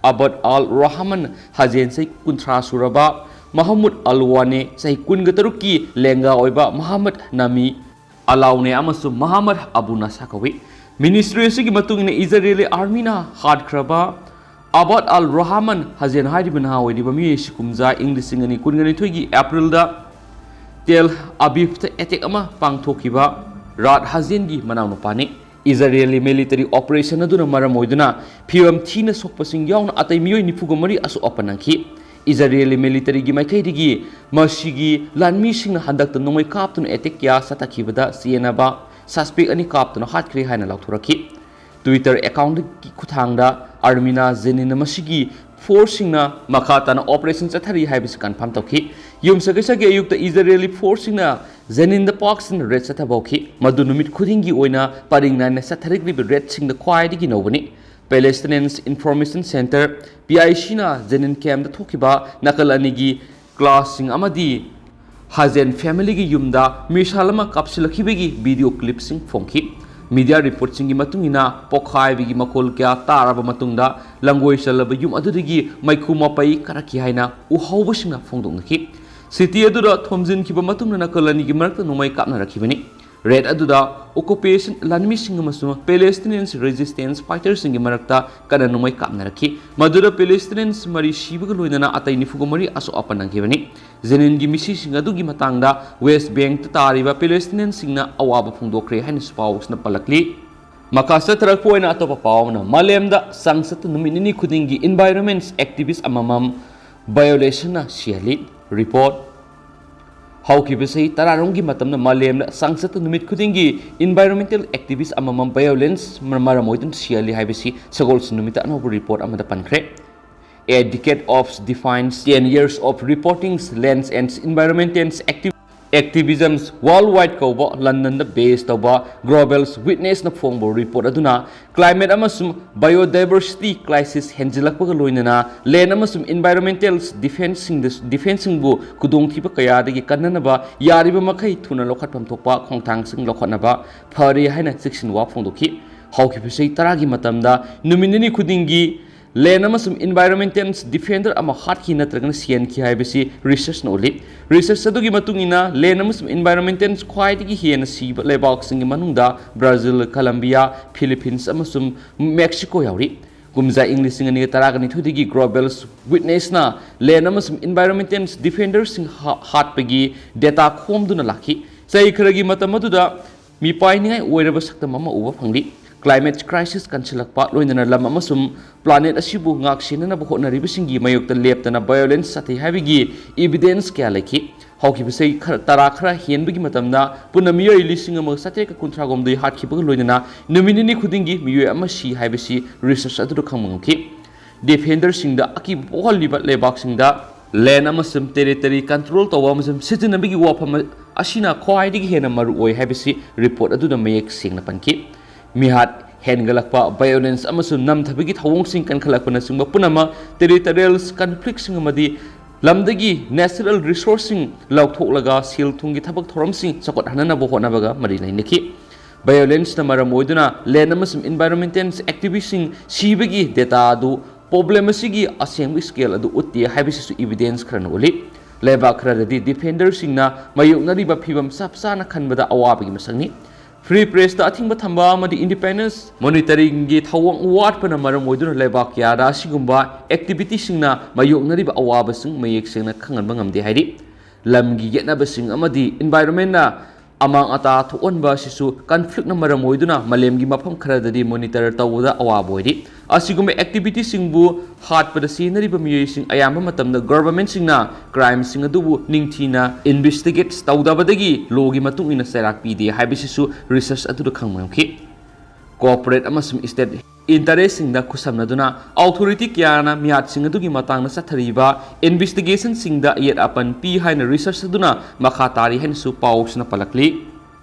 ꯑꯕꯗ ꯑꯜ ꯔꯍꯃꯟ ꯍꯖꯦꯟ, ꯆꯍꯤ ꯀꯨꯟꯊ꯭ꯔꯥ ꯁꯨꯔꯕ ꯃꯍꯃꯨꯗ ꯑꯜ ꯋꯥꯅꯦ, ꯆꯍꯤ ꯀꯨꯟꯒ ꯇꯔꯨꯛꯀꯤ ꯂꯦꯡꯒꯥ ꯑꯣꯏꯕ ꯃꯍꯃꯗ ꯅꯃꯤ ꯑꯂꯥꯎꯅꯦ ꯑꯃꯁꯨꯡ ꯃꯍꯃꯗ ꯑꯕꯨ ꯅꯁꯥ ꯀꯧꯏ꯫ ꯃꯤꯅꯤꯁꯇ꯭ꯔꯤ ꯑꯁꯤꯒꯤ ꯃꯇꯨꯡ ꯏꯟꯅ ꯏꯖꯔꯦꯂꯤ ꯑꯥꯔꯃꯤꯅ ꯍꯥꯠꯈ꯭ꯔꯕ ꯑꯕꯗ ꯑꯜ ꯔꯍꯃꯟ ꯍꯖꯦꯟ ꯍꯥꯏꯔꯤꯕ ꯅꯍꯥ ꯑꯣꯏꯔꯤꯕ ꯃꯤꯑꯣꯏ ꯑꯁꯤ ꯀꯨꯝꯖꯥ ꯏꯪ ꯂꯤꯁꯤꯡ ꯑꯅꯤ ꯀꯨꯟꯒ ꯅꯤꯊꯣꯏꯒꯤ ꯑꯦꯄ꯭ꯔꯤꯜꯗ ꯇꯦꯜ ꯑꯕꯤꯕꯇ ꯑꯦꯇꯦꯛ ꯑꯃ ꯄꯥꯡꯊꯣꯛꯈꯤꯕ ꯔꯥꯠ ꯍꯖꯦꯟꯒꯤ ꯃꯅꯥꯎꯅꯨꯄꯥꯅꯤ꯫ ꯏꯖꯔꯦꯂꯤ ꯃꯤꯂꯤꯇꯔꯤ ꯑꯣꯄꯔꯦꯁꯟ ꯑꯗꯨꯅ ꯃꯔꯝ ꯑꯣꯏꯗꯨꯅ ꯐꯤꯚꯝ ꯊꯤꯅ ꯁꯣꯛꯄꯁꯤꯡ ꯌꯥꯎꯅ ꯑꯇꯩ ꯃꯤꯑꯣꯏ ꯅꯤꯐꯨꯒ ꯃꯔꯤ ꯑꯁꯣꯛ ꯑꯄꯟ ꯅꯪꯈꯤ꯫ ꯏꯖꯔꯦꯂꯤ ꯃꯤꯂꯤꯇꯔꯤꯒꯤ ꯃꯥꯏꯀꯩꯗꯒꯤ ꯃꯁꯤꯒꯤ ꯂꯥꯟꯃꯤꯁꯤꯡꯅ ꯍꯟꯗꯛꯇ ꯅꯣꯡꯃꯩ ꯀꯥꯞꯇꯨꯅ ꯑꯦꯇꯦꯛ ꯀꯌꯥ ꯆꯠꯊꯈꯤꯕꯗ ꯆꯦꯟꯅꯕ ꯁꯁꯄꯦꯛ ꯑꯅꯤ ꯀꯥꯞꯇꯨꯅ ꯍꯥꯠꯈ꯭ꯔꯦ ꯍꯥꯏꯅ ꯂꯥꯎꯊꯣꯔꯛꯈꯤ꯫ ꯇ꯭ꯋꯤꯇꯔ ꯑꯦꯀꯥꯎꯟꯠꯀꯤ ꯈꯨꯠꯊꯥꯡꯗ ꯑꯥꯔꯃꯤꯅ ꯖꯦꯅꯤꯟꯅ ꯃꯁꯤꯒꯤ ꯐꯣꯔꯁꯁꯤꯡꯅ ꯃꯈꯥ ꯇꯥꯅ ꯑꯣꯄꯔꯦꯁꯟ ꯆꯠꯊꯔꯤ ꯍꯥꯏꯕꯁꯤ ꯀꯟꯐꯥꯔꯝ ꯇꯧꯈꯤ꯫ ꯌꯨꯝꯁꯀꯩꯁꯒꯤ ꯑꯌꯨꯛꯇ ꯏꯖꯔꯦꯂꯤ ꯐꯣꯔꯁꯁꯤꯡꯅ ꯖꯦꯅꯤꯟꯗ ꯄꯥꯛ ꯁꯟꯅ ꯔꯦꯗ ꯆꯠꯊꯕ ꯍꯧꯈꯤ, ꯃꯗꯨ ꯅꯨꯃꯤꯠ ꯈꯨꯗꯤꯡꯒꯤ ꯑꯣꯏꯅ ꯄꯔꯤꯡ ꯅꯥꯏꯅ ꯆꯠꯊꯔꯛꯂꯤꯕ ꯔꯦꯗꯁꯤꯡꯗ ꯈ꯭ꯋꯥꯏꯗꯒꯤ ꯅꯧꯕꯅꯤ꯫ ꯄꯦꯂꯦꯁꯇꯤꯅꯤꯌꯟꯁ ꯏꯟꯐꯣꯔꯃꯦꯁꯟ ꯁꯦꯟꯇꯔ, ꯄꯤ ꯑꯥꯏ ꯁꯤꯅ ꯖꯦꯅꯤꯟ ꯀꯦꯝꯞꯇ ꯊꯣꯛꯈꯤꯕ ꯅꯥꯀꯜ ꯑꯅꯤꯒꯤ ꯀ꯭ꯂꯥꯁꯁꯤꯡ ꯑꯃꯗꯤ ꯍꯖꯦꯟ ꯐꯦꯃꯤꯂꯤꯒꯤ ꯌꯨꯝꯗ ꯃꯤꯁꯥꯏꯜ ꯑꯃ ꯀꯥꯞꯁꯤꯜꯂꯛꯈꯤꯕꯒꯤ ꯚꯤꯗꯤꯑꯣ ꯀ꯭ꯂꯤꯞꯁꯤꯡ ꯐꯣꯡꯈꯤ꯫ ꯃꯤꯗꯤꯌꯥ ꯔꯤꯄꯣꯔꯠꯁꯤꯡꯒꯤ ꯃꯇꯨꯡ ꯏꯟꯅ, ꯄꯣꯈꯥꯏꯕꯒꯤ ꯃꯈꯣꯜ ꯀꯌꯥ ꯇꯥꯔꯕ ꯃꯇꯨꯡꯗ ꯂꯪꯒꯣꯏ ꯆꯜꯂꯕ ꯌꯨꯝ ꯑꯗꯨꯗꯒꯤ ꯃꯩꯈꯨ ꯃꯄꯩ ꯀꯥꯔꯛꯈꯤ ꯍꯥꯏꯅ ꯎꯍꯧꯕꯁꯤꯡꯅ ꯐꯣꯡꯗꯣꯛꯅꯈꯤ꯫ ꯁꯤꯇꯤ ꯑꯗꯨꯗ ꯊꯣꯝꯖꯤꯟꯈꯤꯕ ꯃꯇꯨꯡꯗ ꯅꯥꯀꯜ ꯑꯅꯤꯒꯤ ꯃꯔꯛꯇ ꯅꯣꯡꯃꯩ ꯀꯥꯞꯅꯔꯛꯈꯤꯕꯅꯤ꯫ ꯔꯦꯗ ꯑꯗꯨꯗ ꯑꯣꯀꯨꯄꯦꯁꯟ ꯂꯥꯟꯃꯤꯁꯤꯡ ꯑꯃꯁꯨꯡ ꯄꯦꯂꯦꯁꯇꯤꯅꯤꯌꯟꯁ ꯔꯦꯖꯤꯁꯇꯦꯟꯁ ꯐꯥꯏꯇꯔꯁꯤꯡꯒꯤ ꯃꯔꯛꯇ ꯀꯟꯅ ꯅꯣꯡꯃꯩ ꯀꯥꯞꯅꯔꯛꯈꯤ, ꯃꯗꯨꯗ ꯄꯦꯂꯦꯁꯇꯤꯅꯤꯌꯟꯁ ꯃꯔꯤ ꯁꯤꯕꯒ ꯂꯣꯏꯅꯅ ꯑꯇꯩ ꯅꯤꯐꯨꯒ ꯃꯔꯤ ꯑꯁꯣꯛ ꯑꯄꯟ ꯅꯪꯈꯤꯕꯅꯤ꯫ ꯖꯦꯅꯤꯟꯒꯤ ꯃꯤꯁꯤꯁꯤꯡ ꯑꯗꯨꯒꯤ ꯃꯇꯥꯡꯗ ꯋꯦꯁ ꯕꯦꯡꯛꯇ ꯇꯥꯔꯤꯕ ꯄꯦꯂꯦꯁꯇꯤꯅꯤꯌꯟꯁꯤꯡꯅ ꯑꯋꯥꯕ ꯐꯣꯡꯗꯣꯛꯈ꯭ꯔꯦ ꯍꯥꯏꯅꯁꯨ ꯄꯥꯎꯁꯤꯅ ꯄꯜꯂꯛꯂꯤ꯫ ꯃꯈꯥ ꯆꯠꯊꯔꯛꯄ ꯑꯣꯏꯅ ꯑꯇꯣꯞꯄ ꯄꯥꯎ ꯑꯃꯅ, ꯃꯥꯂꯦꯝꯗ ꯆꯥꯡꯆꯠꯇ ꯅꯨꯃꯤꯠ ꯅꯤꯅꯤ ꯈꯨꯗꯤꯡꯒꯤ ꯏꯟꯚꯥꯏꯔꯣꯟꯃꯦꯟꯠ ꯑꯦꯛꯇꯤꯚꯤꯁ꯭ꯠ ꯑꯃꯃꯝ ꯚꯥꯏꯑꯣꯂꯦꯁꯟꯅ ꯁꯤꯍꯜꯂꯤ꯫ Report: ꯍꯧꯈꯤꯕ ꯆꯍꯤ ꯇꯔꯥꯔꯣꯝꯒꯤ ꯃꯇꯝꯗ ꯃꯥꯂꯦꯝꯗ ꯆꯥꯡꯆꯠꯇ ꯅꯨꯃꯤꯠ ꯈꯨꯗꯤꯡꯒꯤ environmental activist ꯑꯃꯃꯝ violence ꯃꯔꯝ ꯑꯣꯏꯗꯨꯅ ꯁꯤꯍꯜꯂꯤ ꯍꯥꯏꯕꯁꯤ ꯁꯒꯣꯜꯁꯦꯟ ꯅꯨꯃꯤꯠꯇ ꯑꯅꯧꯕ report ꯑꯃꯗ ꯄꯟꯈ꯭ꯔꯦ꯫ A Decade of Defiance, Ten Years of Reporting Lands and Environmental Activism Worldwide ꯀꯧꯕ ꯂꯟꯗꯟꯗ base ꯇꯧꯕ Global Witnessꯅ ꯐꯣꯡꯕ report ꯑꯗꯨꯅ climate ꯑꯃꯁꯨꯡ biodiversity crisis ꯍꯦꯟꯖꯤꯜꯂꯛꯄꯒ ꯂꯣꯏꯅꯅ land ꯑꯃꯁꯨꯡ environmental defenceꯁꯤꯡꯗ, defenceꯁꯤꯡꯕꯨ ꯈꯨꯗꯣꯡꯊꯤꯕ ꯀꯌꯥꯗꯒꯤ ꯀꯟꯅꯅꯕ ꯌꯥꯔꯤꯕ ꯃꯈꯩ ꯊꯨꯅ ꯂꯧꯈꯠꯐꯝ ꯊꯣꯛꯄ ꯈꯣꯡꯊꯥꯡꯁꯤꯡ ꯂꯧꯈꯠꯅꯕ ꯐꯔꯦ ꯍꯥꯏꯅ ꯆꯦꯛꯁꯤꯟ ꯋꯥ ꯐꯣꯡꯗꯣꯛꯈꯤ꯫ ꯍꯧꯈꯤꯕ ꯆꯍꯤ ꯇꯔꯥꯒꯤ ꯃꯇꯝꯗ ꯅꯨꯃꯤꯠ ꯅꯤꯅꯤ ꯈꯨꯗꯤꯡꯒꯤ land ꯑꯃꯁꯨꯡ environmental defender ꯑꯃ ꯍꯥꯠꯈꯤ ꯅꯠꯇ꯭ꯔꯒꯅ ꯁꯤꯍꯟꯈꯤ ꯍꯥꯏꯕꯁꯤ researchꯅ ꯎꯠꯂꯤ꯫ Research ꯑꯗꯨꯒꯤ ꯃꯇꯨꯡ ꯏꯟꯅ land ꯑꯃꯁꯨꯡ environmental ꯈ꯭ꯋꯥꯏꯗꯒꯤ ꯍꯦꯟꯅ ꯁꯤꯕ ꯂꯩꯕꯥꯛꯁꯤꯡꯒꯤ ꯃꯅꯨꯡꯗ ꯕ꯭ꯔꯥꯖꯤꯜ, ꯀꯂꯝꯕꯤꯌꯥ, ꯐꯤꯂꯤꯄꯤꯟꯁ ꯑꯃꯁꯨꯡ ꯃꯦꯛꯁꯤꯀꯣ ꯌꯥꯎꯔꯤ꯫ ꯀꯨꯝꯖꯥ ꯏꯪ ꯂꯤꯁꯤꯡ ꯑꯅꯤꯒ ꯇꯔꯥꯒ ꯅꯤꯊꯣꯏꯗꯒꯤ Global Witnessꯅ land ꯑꯃꯁꯨꯡ environmental defenderꯁꯤꯡ ꯍꯥ-, ꯍꯥꯠꯄꯒꯤ data ꯈꯣꯝꯗꯨꯅ ꯂꯥꯛꯈꯤ꯫ ꯆꯍꯤ ꯈꯔꯒꯤ ꯃꯇꯝ ꯑꯗꯨꯗ ꯃꯤꯄꯥꯏꯅꯤꯡꯉꯥꯏ ꯑꯣꯏꯔꯕ ꯁꯛꯇꯝ ꯑꯃ ꯎꯕ ꯐꯪꯂꯤ꯫ Climate crisis ꯀꯟꯁꯤꯜꯂꯛꯄ, ꯂꯣꯏꯅꯅ ꯂꯝ ꯑꯃꯁꯨꯡ planet ꯑꯁꯤꯕꯨ ꯉꯥꯛ-ꯁꯦꯟꯅꯅꯕ ꯍꯣꯠꯅꯔꯤꯕꯁꯤꯡꯒꯤ ꯃꯥꯌꯣꯛꯇ ꯂꯦꯞꯇꯅ violence ꯆꯠꯊꯩ ꯍꯥꯏꯕꯒꯤ evidence ꯀꯌꯥ ꯂꯩꯈꯤ꯫ ꯍꯧꯈꯤꯕ ꯆꯍꯤ ꯈꯔ, ꯇꯔꯥ ꯈꯔ ꯍꯦꯟꯕꯒꯤ ꯃꯇꯝꯗ ꯄꯨꯟꯅ ꯃꯤꯑꯣꯏ ꯂꯤꯁꯤꯡ ꯑꯃꯒ ꯆꯥꯇ꯭ꯔꯦꯠꯀ ꯀꯨꯟꯊ꯭ꯔꯥꯍꯨꯝꯗꯣꯏ ꯍꯥꯠꯈꯤꯕꯒ ꯂꯣꯏꯅꯅ ꯅꯨꯃꯤꯠ ꯅꯤꯅꯤ ꯈꯨꯗꯤꯡꯒꯤ ꯃꯤꯑꯣꯏ ꯑꯃ ꯁꯤ ꯍꯥꯏꯕꯁꯤ research ꯑꯗꯨꯗ ꯈꯪꯕ ꯉꯝꯈꯤ꯫ Defenderꯁꯤꯡꯗ ꯑꯀꯤꯕ ꯄꯣꯛꯍꯜꯂꯤꯕ ꯂꯩꯕꯥꯛꯁꯤꯡꯗ land ꯑꯃꯁꯨꯡ territory control ꯇꯧꯕ ꯑꯃꯁꯨꯡ ꯁꯤꯖꯤꯟꯅꯕꯒꯤ ꯋꯥꯐꯝ ꯑꯁꯤꯅ ꯈ꯭ꯋꯥꯏꯗꯒꯤ ꯍꯦꯟꯅ ꯃꯔꯨꯑꯣꯏ ꯍꯥꯏꯕꯁꯤ report ꯑꯗꯨꯗ ꯃꯌꯦꯛ ꯁꯦꯡꯅ ꯄꯟꯈꯤ꯫ ꯃꯤꯍꯥꯠ ꯍꯦꯟꯒꯠꯂꯛꯄ, violence ꯑꯃꯁꯨꯡ ꯅꯝꯊꯕꯒꯤ ꯊꯧꯑꯣꯡꯁꯤꯡ ꯀꯟꯈꯠꯂꯛꯄꯅꯆꯤꯡꯕ ꯄꯨꯝꯅꯃꯛ territorial conflictꯁꯤꯡ ꯑꯃꯗꯤ ꯂꯝꯗꯒꯤ natural resourceꯁꯤꯡ ꯂꯧꯊꯣꯛꯂꯒ ꯁꯦꯜ-ꯊꯨꯝꯒꯤ ꯊꯕꯛ ꯊꯧꯔꯝꯁꯤꯡ ꯆꯥꯎꯈꯠꯍꯟꯅꯕ ꯍꯣꯠꯅꯕꯒ ꯃꯔꯤ ꯂꯩꯅꯈꯤ꯫ Violenceꯅ ꯃꯔꯝ ꯑꯣꯏꯗꯨꯅ land ꯑꯃꯁꯨꯡ environmental activistꯁꯤꯡ ꯁꯤꯕꯒꯤ data ꯑꯗꯨ problem ꯑꯁꯤꯒꯤ ꯑꯁꯦꯡꯕ scale ꯑꯗꯨ ꯎꯠꯇꯦ ꯍꯥꯏꯕꯁꯤꯁꯨ evidence ꯈꯔꯅ ꯎꯠꯂꯤ꯫ ꯂꯩꯕꯥꯛ ꯈꯔꯗꯗꯤ defenderꯁꯤꯡꯅ ꯃꯥꯌꯣꯛꯅꯔꯤꯕ ꯐꯤꯚꯝ ꯆꯞ ꯆꯥꯅ ꯈꯟꯕꯗ ꯑꯋꯥꯕꯒꯤ ꯃꯁꯛꯅꯤ꯫ Free pressꯇ ꯑꯊꯤꯡꯕ ꯊꯝꯕ ꯑꯃꯗꯤ independence monitoringꯒꯤ ꯊꯧꯑꯣꯡ ꯋꯥꯠꯄꯅ ꯃꯔꯝ ꯑꯣꯏꯗꯨꯅ ꯂꯩꯕꯥꯛ ꯀꯌꯥꯗ ꯑꯁꯤꯒꯨꯝꯕ activityꯁꯤꯡꯅ ꯃꯥꯌꯣꯛꯅꯔꯤꯕ ꯑꯋꯥꯕꯁꯤꯡ ꯃꯌꯦꯛ ꯁꯦꯡꯅ ꯈꯪꯍꯟꯕ ꯉꯝꯗꯦ ꯍꯥꯏꯔꯤ꯫ ꯂꯝꯒꯤ ꯌꯦꯠꯅꯕꯁꯤꯡ ꯑꯃꯗꯤ environmentꯅ ꯑꯃꯥꯡ ꯑꯇꯥ ꯊꯣꯛꯍꯟꯕ ꯑꯁꯤꯁꯨ ꯀꯟꯐ꯭ꯂꯤꯛꯅ ꯃꯔꯝ ꯑꯣꯏꯗꯨꯅ ꯃꯥꯂꯦꯝꯒꯤ ꯃꯐꯝ ꯈꯔꯗꯗꯤ ꯃꯣꯅꯤꯇꯔ ꯇꯧꯕꯗ ꯑꯋꯥꯕ ꯑꯣꯏꯔꯤ꯫ ꯑꯁꯤꯒꯨꯝꯕ ꯑꯦꯛꯇꯤꯚꯤꯇꯤꯁꯤꯡꯕꯨ ꯍꯥꯠꯄꯗ ꯁꯤꯖꯤꯟꯅꯔꯤꯕ ꯃꯤꯑꯣꯏꯁꯤꯡ ꯑꯌꯥꯝꯕ ꯃꯇꯝꯗ ꯒꯚꯔꯟꯃꯦꯟꯠꯁꯤꯡꯅ ꯀ꯭ꯔꯥꯏꯝꯁꯤꯡ ꯑꯗꯨꯕꯨ ꯅꯤꯡꯊꯤꯅ ꯏꯟꯚꯦꯁꯇꯤꯒꯦꯠ ꯇꯧꯗꯕꯗꯒꯤ ꯂꯣꯒꯤ ꯃꯇꯨꯡ ꯏꯟꯅ ꯆꯩꯔꯥꯛ ꯄꯤꯗꯦ ꯍꯥꯏꯕꯁꯤꯁꯨ ꯔꯤꯁꯔꯆ ꯑꯗꯨꯗ ꯈꯪꯕ ꯉꯝꯈꯤ꯫ ꯀꯣꯔꯄꯣꯔꯦꯠ ꯑꯃꯁꯨꯡ ꯏꯁꯇꯦꯠ ꯏꯟꯇꯔꯦꯁꯁꯤꯡꯗ ꯈꯨꯠꯁꯝꯅꯗꯨꯅ ꯑꯣꯊꯣꯔꯤꯇꯤ ꯀꯌꯥꯅ ꯃꯤꯍꯥꯠꯁꯤꯡ ꯑꯗꯨꯒꯤ ꯃꯇꯥꯡꯗ ꯆꯠꯊꯔꯤꯕ ꯏꯟꯚꯦꯁꯇꯤꯒꯦꯁꯟꯁꯤꯡꯗ ꯑꯌꯦꯠ ꯑꯄꯟ ꯄꯤ ꯍꯥꯏꯅ ꯔꯤꯁꯔꯆ ꯑꯗꯨꯅ ꯃꯈꯥ ꯇꯥꯔꯤ ꯍꯥꯏꯅꯁꯨ ꯄꯥꯎꯁꯤꯅ ꯄꯜꯂꯛꯂꯤ꯫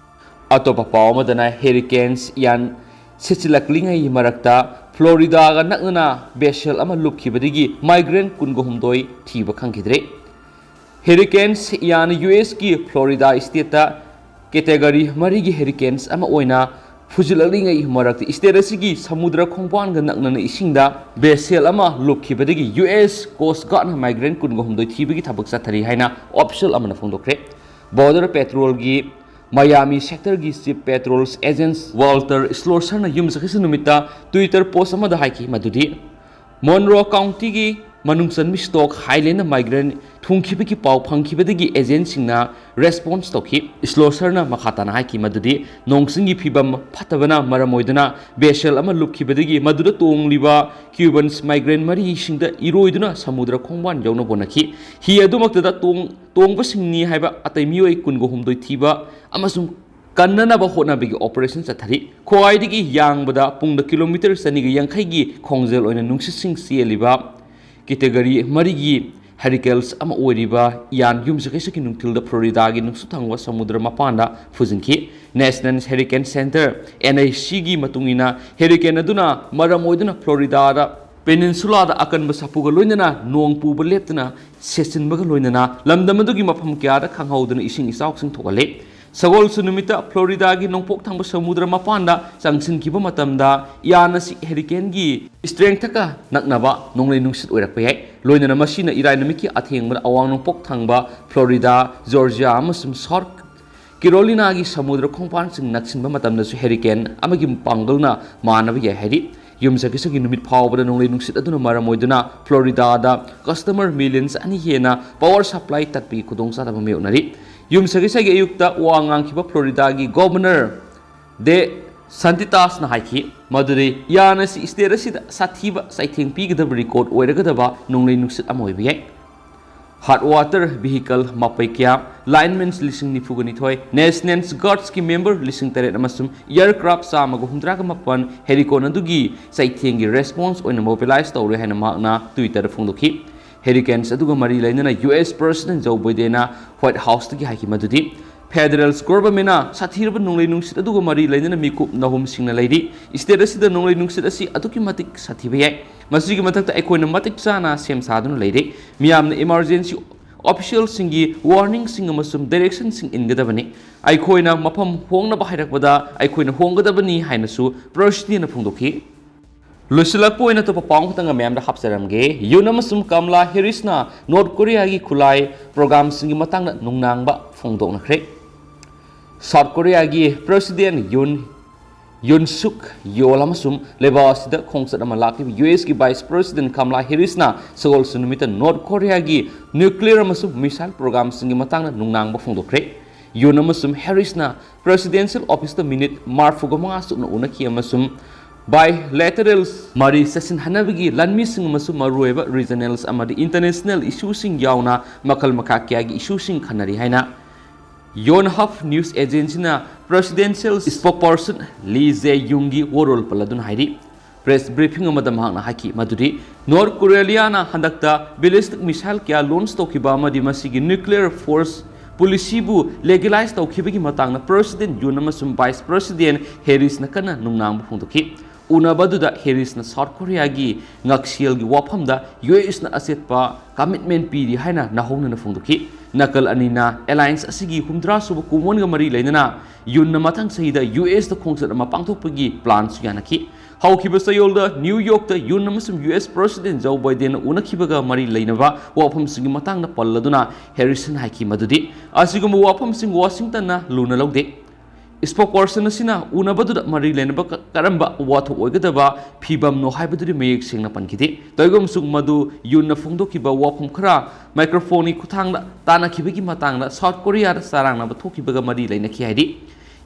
ꯑꯇꯣꯞꯄ ꯄꯥꯎ ꯑꯃꯗꯅ ꯍꯦꯔꯤꯀꯦꯟꯁ ꯏꯌꯥꯟ ꯁꯤꯠꯆꯤꯜꯂꯛꯂꯤꯉꯩ ꯃꯔꯛꯇ ꯐ꯭ꯂꯣꯔꯤꯗꯥꯒ ꯅꯛꯅꯅ ꯚꯦꯁꯦꯜ ꯑꯃ ꯂꯨꯞꯈꯤꯕꯗꯒꯤ ꯃꯥꯏꯒ꯭ꯔꯦꯟ ꯀꯨꯟꯒ ꯍꯨꯝꯗꯣꯏ ꯊꯤꯕ ꯈꯪꯈꯤꯗ꯭ꯔꯦ꯫ ꯍꯦꯔꯤꯀꯦꯟꯁ ꯏꯌꯥꯟ ꯌꯨ ꯑꯦꯁꯀꯤ ꯐ꯭ꯂꯣꯔꯤꯗꯥ ꯏꯁꯇꯦꯠꯇ ꯀꯦꯇꯦꯒꯣꯔꯤ ꯃꯔꯤꯒꯤ ꯍꯦꯔꯤꯀꯦꯟꯁ ꯑꯃ ꯑꯣꯏꯅ ꯐꯨꯖꯤꯜꯂꯛꯂꯤꯉꯩ ꯃꯔꯛꯇ ꯏꯁꯇꯦꯠ ꯑꯁꯤꯒꯤ ꯁꯃꯨꯗ꯭ꯔ ꯈꯣꯡꯕꯥꯟꯒ ꯅꯛꯅꯅ ꯏꯁꯤꯡꯗ ꯚꯦꯁꯦꯜ ꯑꯃ ꯂꯨꯞꯈꯤꯕꯗꯒꯤ ꯌꯨ ꯑꯦꯁ ꯀꯣꯁ ꯒꯥꯔꯗꯅ ꯃꯥꯏꯒ꯭ꯔꯦꯟ ꯀꯨꯟꯒ ꯍꯨꯝꯗꯣꯏ ꯊꯤꯕꯒꯤ ꯊꯕꯛ ꯆꯠꯊꯔꯤ ꯍꯥꯏꯅ ꯑꯣꯐꯤꯁꯤꯌꯦꯜ ꯑꯃꯅ ꯐꯣꯡꯗꯣꯛꯈ꯭ꯔꯦ꯫ ꯕꯣꯔꯗꯔ ꯄꯦꯇ꯭ꯔꯣꯜꯒꯤ ꯃꯌꯥꯃꯤ ꯁꯦꯛꯇꯔꯒꯤ ꯆꯤꯐ ꯄꯦꯇ꯭ꯔꯣꯜꯁ ꯑꯦꯖꯦꯟꯠ ꯋꯥꯜꯇꯔ ꯁ꯭ꯂꯣꯁꯔꯅ ꯌꯨꯝꯁꯀꯩꯁ ꯅꯨꯃꯤꯠꯇ ꯇ꯭ꯋꯤꯇꯔ ꯄꯣꯁ ꯑꯃꯗ ꯍꯥꯏꯈꯤ ꯃꯗꯨꯗꯤ ꯃꯣꯟꯔꯣ ꯀꯥꯎꯟꯇꯤꯒꯤ ꯃꯅꯨꯡ ꯆꯟꯕ ꯁ꯭ꯇꯣꯛ ꯍꯥꯏꯂꯦꯟꯗ ꯃꯥꯏꯒ꯭ꯔꯦꯟ ꯊꯨꯡꯈꯤꯕꯒꯤ ꯄꯥꯎ ꯐꯪꯈꯤꯕꯗꯒꯤ ꯑꯦꯖꯦꯟꯠꯁꯤꯡꯅ ꯔꯦꯁꯄꯣꯟꯁ ꯇꯧꯈꯤ꯫ ꯁ꯭ꯂꯣꯁꯔꯅ ꯃꯈꯥ ꯇꯥꯅ ꯍꯥꯏꯈꯤ ꯃꯗꯨꯗꯤ ꯅꯣꯡ ꯆꯤꯡꯒꯤ ꯐꯤꯕꯝ ꯐꯠꯇꯕꯅ ꯃꯔꯝ ꯑꯣꯏꯗꯨꯅ ꯚꯦꯁꯦꯜ ꯑꯃ ꯂꯨꯞꯈꯤꯕꯗꯒꯤ ꯃꯗꯨꯗ ꯇꯣꯡꯂꯤꯕ ꯀ꯭ꯌꯨꯕꯟꯁ ꯃꯥꯏꯒ꯭ꯔꯦꯟ ꯃꯔꯤꯁꯤꯡꯗ ꯏꯔꯣꯏꯗꯨꯅ ꯁꯃꯨꯗ꯭ꯔ ꯈꯣꯡꯕꯥꯟ ꯌꯧꯅꯕ ꯍꯣꯠꯅꯈꯤ꯫ ꯍꯤ ꯑꯗꯨꯃꯛꯇꯗ ꯇꯣꯡ-, ꯇꯣꯡꯕꯁꯤꯡꯅꯤ ꯍꯥꯏꯕ ꯑꯇꯩ ꯃꯤꯑꯣꯏ ꯀꯨꯟꯒ ꯍꯨꯝꯗꯣꯏ ꯊꯤꯕ ꯑꯃꯁꯨꯡ ꯀꯟꯅꯅꯕ ꯍꯣꯠꯅꯕꯒꯤ ꯑꯣꯄꯔꯦꯁꯟ ꯆꯠꯊꯔꯤ꯫ ꯈ꯭ꯋꯥꯏꯗꯒꯤ ꯌꯥꯡꯕꯗ ꯄꯨꯡꯗ ꯀꯤꯂꯣꯃꯤꯇꯔ ꯆꯅꯤꯒ ꯌꯥꯡꯈꯩꯒꯤ ꯈꯣꯡꯖꯦꯜ ꯑꯣꯏꯅ ꯅꯨꯡꯁꯤꯠꯁꯤꯡ ꯆꯦꯜꯂꯤꯕ ꯀꯦꯇꯦꯒꯣꯔꯤ ꯃꯔꯤꯒꯤ ꯍꯦꯔꯤꯀꯦꯟꯁ ꯑꯃ ꯑꯣꯏꯔꯤꯕ ꯏꯌꯥꯟ ꯌꯨꯝꯁꯀꯩꯁꯀꯤ ꯅꯨꯡꯊꯤꯜꯗ ꯐ꯭ꯂꯣꯔꯤꯗꯥꯒꯤ ꯅꯨꯡꯁꯤꯠ ꯊꯥꯡꯕ ꯁꯃꯨꯗ꯭ꯔ ꯃꯄꯥꯟꯗ ꯐꯨꯖꯤꯟꯈꯤ꯫ ꯅꯦꯁꯅꯦꯜ ꯍꯦꯔꯤꯀꯦꯟ ꯁꯦꯟꯇꯔ, ꯑꯦꯟ ꯑꯥꯏ ꯁꯤꯒꯤ ꯃꯇꯨꯡ ꯏꯟꯅ, ꯍꯦꯔꯤꯀꯦꯟ ꯑꯗꯨꯅ ꯃꯔꯝ ꯑꯣꯏꯗꯨꯅ ꯐ꯭ꯂꯣꯔꯤꯗꯥꯗ ꯄꯦꯅꯤꯟꯁꯨꯂꯥꯗ ꯑꯀꯟꯕ ꯁꯥꯐꯨꯒ ꯂꯣꯏꯅꯅ ꯅꯣꯡ ꯄꯨꯕ ꯂꯦꯞꯇꯅ ꯁꯦꯠꯆꯤꯟꯕꯒ ꯂꯣꯏꯅꯅ ꯂꯝꯗꯝ ꯑꯗꯨꯒꯤ ꯃꯐꯝ ꯀꯌꯥꯗ ꯈꯪꯍꯧꯗꯅ ꯏꯁꯤꯡ ꯏꯆꯥꯎꯁꯤꯡ ꯊꯣꯛꯍꯜꯂꯦ꯫ ꯁꯒꯣꯜꯁꯦꯟ ꯅꯨꯃꯤꯠꯇ ꯐ꯭ꯂꯣꯔꯤꯗꯥꯒꯤ ꯅꯣꯡꯄꯣꯛ ꯊꯪꯕ ꯁꯃꯨꯗ꯭ꯔ ꯃꯄꯥꯟꯗ ꯆꯪꯁꯤꯟꯈꯤꯕ ꯃꯇꯝꯗ ꯏꯌꯥꯟ ꯑꯁꯤ ꯍꯦꯔꯤꯀꯦꯟꯒꯤ ꯏꯁꯇ꯭ꯔꯦꯡꯊꯀ ꯅꯛꯅꯕ ꯅꯣꯡꯂꯩ ꯅꯨꯡꯁꯤꯠ ꯑꯣꯏꯔꯛꯄ ꯌꯥꯏ꯫ ꯂꯣꯏꯅꯅ ꯃꯁꯤꯅ ꯏꯔꯥꯏ ꯅꯨꯃꯤꯠꯀꯤ ꯑꯊꯦꯡꯕꯗ ꯑꯋꯥꯡ ꯅꯣꯡꯄꯣꯛ ꯊꯪꯕ ꯐ꯭ꯂꯣꯔꯤꯗꯥ, ꯖꯣꯔꯖꯤꯌꯥ ꯑꯃꯁꯨꯡ ꯁꯥꯎꯠ ꯀꯦꯔꯣꯂꯤꯅꯥꯒꯤ ꯁꯃꯨꯗ꯭ꯔ ꯈꯣꯡꯕꯥꯟꯁꯤꯡ ꯅꯛꯁꯤꯟꯕ ꯃꯇꯝꯗꯁꯨ ꯍꯦꯔꯤꯀꯦꯟ ꯑꯃꯒꯤ ꯄꯥꯡꯒꯜꯅ ꯃꯥꯟꯅꯕ ꯌꯥꯏ ꯍꯥꯏꯔꯤ꯫ ꯌꯨꯝꯁꯀꯩꯁꯒꯤ ꯅꯨꯃꯤꯠ ꯐꯥꯎꯕꯗ ꯅꯣꯡꯂꯩ ꯅꯨꯡꯁꯤꯠ ꯑꯗꯨꯅ ꯃꯔꯝ ꯑꯣꯏꯗꯨꯅ ꯐ꯭ꯂꯣꯔꯤꯗꯥꯗ ꯀꯁꯇꯃꯔ ꯃꯤꯂꯤꯌꯟꯁ ꯑꯅꯤ ꯍꯦꯟꯅ ꯄꯥꯋꯔ ꯁꯄ꯭ꯂꯥꯏ ꯇꯠꯄꯒꯤ ꯈꯨꯗꯣꯡꯆꯥꯗꯕ ꯃꯥꯌꯣꯛꯅꯔꯤ꯫ ꯌꯨꯝꯁꯀꯩꯁꯒꯤ ꯑꯌꯨꯛꯇ ꯋꯥ ꯉꯥꯡꯈꯤꯕ ꯐ꯭ꯂꯣꯔꯤꯗꯥꯒꯤ ꯒꯣꯚꯔꯅꯔ ꯗꯦ ꯁꯥꯟꯇꯤꯇꯥꯁꯅ ꯍꯥꯏꯈꯤ ꯃꯗꯨꯗꯤ ꯏꯌꯥꯟ ꯑꯁꯤ ꯁ꯭ꯇꯦꯠ ꯑꯁꯤꯗ ꯁꯥꯊꯤꯕ ꯆꯩꯊꯦꯡ ꯄꯤꯒꯗꯕ ꯔꯦꯀꯣꯔꯗ ꯑꯣꯏꯔꯒꯗꯕ ꯅꯣꯡꯂꯩ ꯅꯨꯡꯁꯤꯠ ꯑꯃ ꯑꯣꯏꯕ ꯌꯥꯏ꯫ ꯍꯥꯔꯠ ꯋꯥꯇꯔ ꯚꯤꯍꯤꯀꯜ ꯃꯥꯄꯩ ꯀꯌꯥ, ꯂꯥꯏꯟꯃꯦꯟꯁ ꯂꯤꯁꯤꯡ ꯅꯤꯐꯨꯒ ꯅꯤꯊꯣꯏ, ꯅꯦꯁꯅꯦꯜ ꯒꯥꯔꯗꯁꯀꯤ ꯃꯦꯝꯕꯔ ꯂꯤꯁꯤꯡ ꯇꯔꯦꯠ ꯑꯃꯁꯨꯡ ꯑꯦꯌꯔꯀ꯭ꯔꯥꯐ ꯆꯥꯝꯃꯒ ꯍꯨꯝꯗ꯭ꯔꯥꯒ ꯃꯥꯄꯟ ꯍꯦꯔꯤꯀꯣꯟ ꯑꯗꯨꯒꯤ ꯆꯩꯊꯦꯡꯒꯤ ꯔꯦꯁꯄꯣꯟꯁ ꯑꯣꯏꯅ ꯃꯣꯕꯤꯂꯥꯏꯖ ꯇꯧꯔꯦ ꯍꯥꯏꯅ ꯃꯍꯥꯛꯅ ꯇ꯭ꯋꯤꯇꯔꯗ ꯐꯣꯡꯗꯣꯛꯈꯤ꯫ ꯍꯦꯔꯤꯀꯦꯟꯁ ꯑꯗꯨꯒ ꯃꯔꯤ ꯂꯩꯅꯅ ꯌꯨ ꯑꯦꯁ ꯄ꯭ꯔꯁꯤꯗꯦꯟ ꯖꯣ ꯕꯥꯏꯗꯦꯟꯅ ꯋꯥꯏꯠ ꯍꯥꯎꯁꯇꯒꯤ ꯍꯥꯏꯈꯤ ꯃꯗꯨꯗꯤ ꯐꯦꯗꯔꯦꯜ ꯒꯣꯚꯔꯟꯃꯦꯟꯅ ꯁꯥꯊꯤꯔꯕ ꯅꯣꯡꯂꯩ ꯅꯨꯡꯁꯤꯠ ꯑꯗꯨꯒ ꯃꯔꯤ ꯂꯩꯅꯅ ꯃꯤꯀꯨꯞ ꯅꯍꯨꯝꯁꯤꯡꯅ ꯂꯩꯔꯤ꯫ ꯁ꯭ꯇꯦꯠ ꯑꯁꯤꯗ ꯅꯣꯡꯂꯩ ꯅꯨꯡꯁꯤꯠ ꯑꯁꯤ ꯑꯗꯨꯛꯀꯤ ꯃꯇꯤꯛ ꯁꯥꯊꯤꯕ ꯌꯥꯏ꯫ ꯃꯁꯤꯒꯤ ꯃꯊꯛꯇ ꯑꯩꯈꯣꯏꯅ ꯃꯇꯤꯛ ꯆꯥꯅ ꯁꯦꯝ ꯁꯥꯗꯨꯅ ꯂꯩꯔꯤ꯫ ꯃꯤꯌꯥꯝꯅ ꯏꯃꯥꯔꯖꯦꯟꯁꯤ ꯑꯣꯐꯤꯁꯤꯌꯦꯜꯁꯤꯡꯒꯤ ꯋꯥꯔꯅꯤꯡꯁꯤꯡ ꯑꯃꯁꯨꯡ ꯗꯥꯏꯔꯦꯛꯁꯟꯁꯤꯡ ꯏꯟꯒꯗꯕꯅꯤ꯫ ꯑꯩꯈꯣꯏꯅ ꯃꯐꯝ ꯍꯣꯡꯅꯕ ꯍꯥꯏꯔꯛꯄꯗ ꯑꯩꯈꯣꯏꯅ ꯍꯣꯡꯒꯗꯕꯅꯤ ꯍꯥꯏꯅꯁꯨ ꯄ꯭ꯔꯁꯤꯗꯦꯟꯅ ꯐꯣꯡꯗꯣꯛꯈꯤ꯫ ꯂꯣꯏꯁꯤꯜꯂꯛꯄ ꯑꯣꯏꯅ ꯑꯇꯣꯞꯄ ꯄꯥꯎ ꯈꯛꯇꯪꯒ ꯃꯌꯥꯝꯗ ꯍꯥꯞꯆꯔꯝꯒꯦ꯫ ꯌꯨꯟ ꯑꯃꯁꯨꯡ ꯀꯃꯂꯥ ꯍꯦꯔꯤꯁꯅ ꯅꯣꯔꯠ ꯀꯣꯔꯤꯌꯥꯒꯤ ꯈꯨꯠꯂꯥꯏ ꯄ꯭ꯔꯣꯒ꯭ꯔꯥꯝꯁꯤꯡꯒꯤ ꯃꯇꯥꯡꯗ ꯅꯨꯡꯅꯥꯡꯕ ꯐꯣꯡꯗꯣꯛꯅꯈ꯭ꯔꯦ꯫ ꯁꯥꯎꯠ ꯀꯣꯔꯤꯌꯥꯒꯤ ꯄ꯭ꯔꯁꯤꯗꯦꯟ ꯌꯨꯟ, ꯌꯨꯟ ꯁꯨꯛ ꯌꯣꯜ ꯑꯃꯁꯨꯡ ꯂꯩꯕꯥꯛ ꯑꯁꯤꯗ ꯈꯣꯡꯆꯠ ꯑꯃ ꯂꯥꯛꯂꯤꯕ ꯌꯨ ꯑꯦꯁꯀꯤ ꯚꯥꯏꯁ ꯄ꯭ꯔꯁꯤꯗꯦꯟ ꯀꯃꯂꯥ ꯍꯦꯔꯤꯁꯅ ꯁꯒꯣꯜꯁꯦꯟ ꯅꯨꯃꯤꯠꯇ ꯅꯣꯔꯠ ꯀꯣꯔꯤꯌꯥꯒꯤ ꯅ꯭ꯌꯨꯀ꯭ꯂꯤꯌꯔ ꯑꯃꯁꯨꯡ ꯃꯤꯁꯥꯏꯜ ꯄ꯭ꯔꯣꯒ꯭ꯔꯥꯝꯁꯤꯡꯒꯤ ꯃꯇꯥꯡꯗ ꯅꯨꯡꯅꯥꯡꯕ ꯐꯣꯡꯗꯣꯛꯈ꯭ꯔꯦ꯫ ꯌꯨꯟ ꯑꯃꯁꯨꯡ ꯍꯦꯔꯤꯁꯅ ꯄ꯭ꯔꯦꯁꯤꯗꯦꯟꯁꯤꯌꯦꯜ ꯑꯣꯐꯤꯁꯇ ꯃꯤꯅꯤꯠ ꯃꯔꯤꯐꯨ ꯃꯉꯥ ꯆꯨꯞꯅ ꯎꯅꯈꯤ ꯑꯃꯁꯨꯡ ꯕꯥꯏꯂꯦꯇꯔꯦꯜ ꯃꯔꯤ ꯆꯦꯠꯁꯤꯟꯍꯟꯅꯕꯒꯤ ꯂꯥꯟꯃꯤꯁꯤꯡ ꯑꯃꯁꯨꯡ ꯃꯔꯨꯑꯣꯏꯕ ꯔꯤꯖꯅꯦꯜ ꯑꯃꯗꯤ ꯏꯟꯇꯔꯅꯦꯁꯅꯦꯜ ꯏꯁꯨꯁꯤꯡ ꯌꯥꯎꯅ ꯃꯈꯜ ꯃꯈꯥ ꯀꯌꯥꯒꯤ ꯏꯁꯨꯁꯤꯡ ꯈꯟꯅꯔꯤ ꯍꯥꯏꯅ ꯌꯣꯟꯍꯞ ꯅ꯭ꯌꯨꯁ ꯑꯦꯖꯦꯟꯁꯤꯅ ꯄ꯭ꯔꯦꯁꯤꯗꯦꯟꯁꯤꯌꯦꯜ ꯁ꯭ꯄꯣꯛꯄꯔꯁꯟ ꯂꯤ ꯖꯦ ꯌꯨꯡꯒꯤ ꯋꯥꯔꯣꯜ ꯄꯜꯂꯗꯨꯅ ꯍꯥꯏꯔꯤ꯫ ꯄ꯭ꯔꯦꯁ ꯕ꯭ꯔꯤꯐꯤꯡ ꯑꯃꯗ ꯃꯍꯥꯛꯅ ꯍꯥꯏꯈꯤ ꯃꯗꯨꯗꯤ ꯅꯣꯔꯠ ꯀꯣꯔꯤꯌꯥꯅ ꯍꯟꯗꯛꯇ ꯕꯦꯂꯤꯁꯇꯤꯛ ꯃꯤꯁꯥꯏꯜ ꯀꯌꯥ ꯂꯣꯟꯆ ꯇꯧꯈꯤꯕ ꯑꯃꯗꯤ ꯃꯁꯤꯒꯤ ꯅ꯭ꯌꯨꯀ꯭ꯂꯤꯌꯔ ꯐꯣꯔꯁ ꯄꯣꯂꯤꯁꯤꯕꯨ ꯂꯤꯒꯦꯂꯥꯏꯖ ꯇꯧꯈꯤꯕꯒꯤ ꯃꯇꯥꯡꯗ ꯄ꯭ꯔꯦꯁꯤꯗꯦꯟ ꯌꯨꯟ ꯑꯃꯁꯨꯡ ꯚꯥꯏꯁ ꯄ꯭ꯔꯦꯁꯤꯗꯦꯟ ꯍꯦꯔꯤꯁꯅ ꯀꯟꯅ ꯅꯨꯡꯅꯥꯡꯕ ꯐꯣꯡꯗꯣꯛꯈꯤ꯫ ꯎꯅꯕ ꯑꯗꯨꯗ ꯍꯦꯔꯤꯁꯅ ꯁꯥꯎꯠ ꯀꯣꯔꯤꯌꯥꯒꯤ ꯉꯛꯁꯦꯜꯒꯤ ꯋꯥꯐꯝꯗ ꯌꯨ ꯑꯦꯁꯅ ꯑꯆꯦꯠꯄ ꯀꯃꯤꯠꯃꯦꯟ ꯄꯤꯔꯤ ꯍꯥꯏꯅ ꯅꯧꯍꯧꯅꯅ ꯐꯣꯡꯗꯣꯛꯈꯤ꯫ ꯅꯥꯀꯜ ꯑꯅꯤꯅ ꯑꯦꯂꯥꯌꯟꯁ ꯑꯁꯤꯒꯤ ꯍꯨꯝꯗ꯭ꯔꯥ ꯁꯨꯕ ꯀꯨꯝꯑꯣꯟꯒ ꯃꯔꯤ ꯂꯩꯅꯅ ꯌꯨꯟꯅ ꯃꯊꯪ ꯆꯍꯤꯗ ꯌꯨ ꯑꯦꯁꯇ ꯈꯣꯡꯆꯠ ꯑꯃ ꯄꯥꯡꯊꯣꯛꯄꯒꯤ ꯄ꯭ꯂꯥꯟꯁꯨ ꯌꯥꯅꯈꯤ꯫ ꯍꯧꯈꯤꯕ ꯆꯌꯣꯜꯗ ꯅ꯭ꯌꯨ ꯌꯣꯔꯛꯇ ꯌꯨꯟ ꯑꯃꯁꯨꯡ ꯌꯨ ꯑꯦꯁ ꯄ꯭ꯔꯦꯁꯤꯗꯦꯟ ꯖꯣ ꯕꯥꯏꯗꯦꯟꯅ ꯎꯅꯈꯤꯕꯒ ꯃꯔꯤ ꯂꯩꯅꯕ ꯋꯥꯐꯝꯁꯤꯡꯒꯤ ꯃꯇꯥꯡꯗ ꯄꯜꯂꯗꯨꯅ ꯍꯦꯔꯤꯁꯟ ꯍꯥꯏꯈꯤ ꯃꯗꯨꯗꯤ ꯑꯁꯤꯒꯨꯝꯕ ꯋꯥꯐꯝꯁꯤꯡ ꯋꯥꯁꯤꯡꯇꯟꯅ ꯂꯨꯅ ꯂꯧꯗꯦ꯫ Spokesperson ꯑꯁꯤꯅ ꯎꯅꯕꯗꯨꯗ ꯃꯔꯤ ꯂꯩꯅꯕ ꯀ-, ꯀꯔꯝꯕ ꯋꯥꯊꯣꯛ ꯑꯣꯏꯒꯗꯕ ꯐꯤꯕꯝꯅꯣ ꯍꯥꯏꯕꯗꯨꯗꯤ ꯃꯌꯦꯛ ꯁꯦꯡꯅ ꯄꯟꯈꯤꯗꯦ꯫ ꯇꯧꯏꯒꯨꯝꯕꯁꯨꯡ ꯃꯗꯨ ꯌꯨꯟꯅ ꯐꯣꯡꯗꯣꯛꯈꯤꯕ ꯋꯥꯐꯝ ꯈꯔ ꯃꯥꯏꯀ꯭ꯔꯣꯐꯣꯟꯒꯤ ꯈꯨꯠꯊꯥꯡꯗ ꯇꯥꯟꯅꯈꯤꯕꯒꯤ ꯃꯇꯥꯡꯗ ꯁꯥꯎꯠ ꯀꯣꯔꯤꯌꯥꯗ ꯆꯔꯥꯡꯅꯕ ꯊꯣꯛꯈꯤꯕꯒ ꯃꯔꯤ ꯂꯩꯅꯈꯤ ꯍꯥꯏꯔꯤ꯫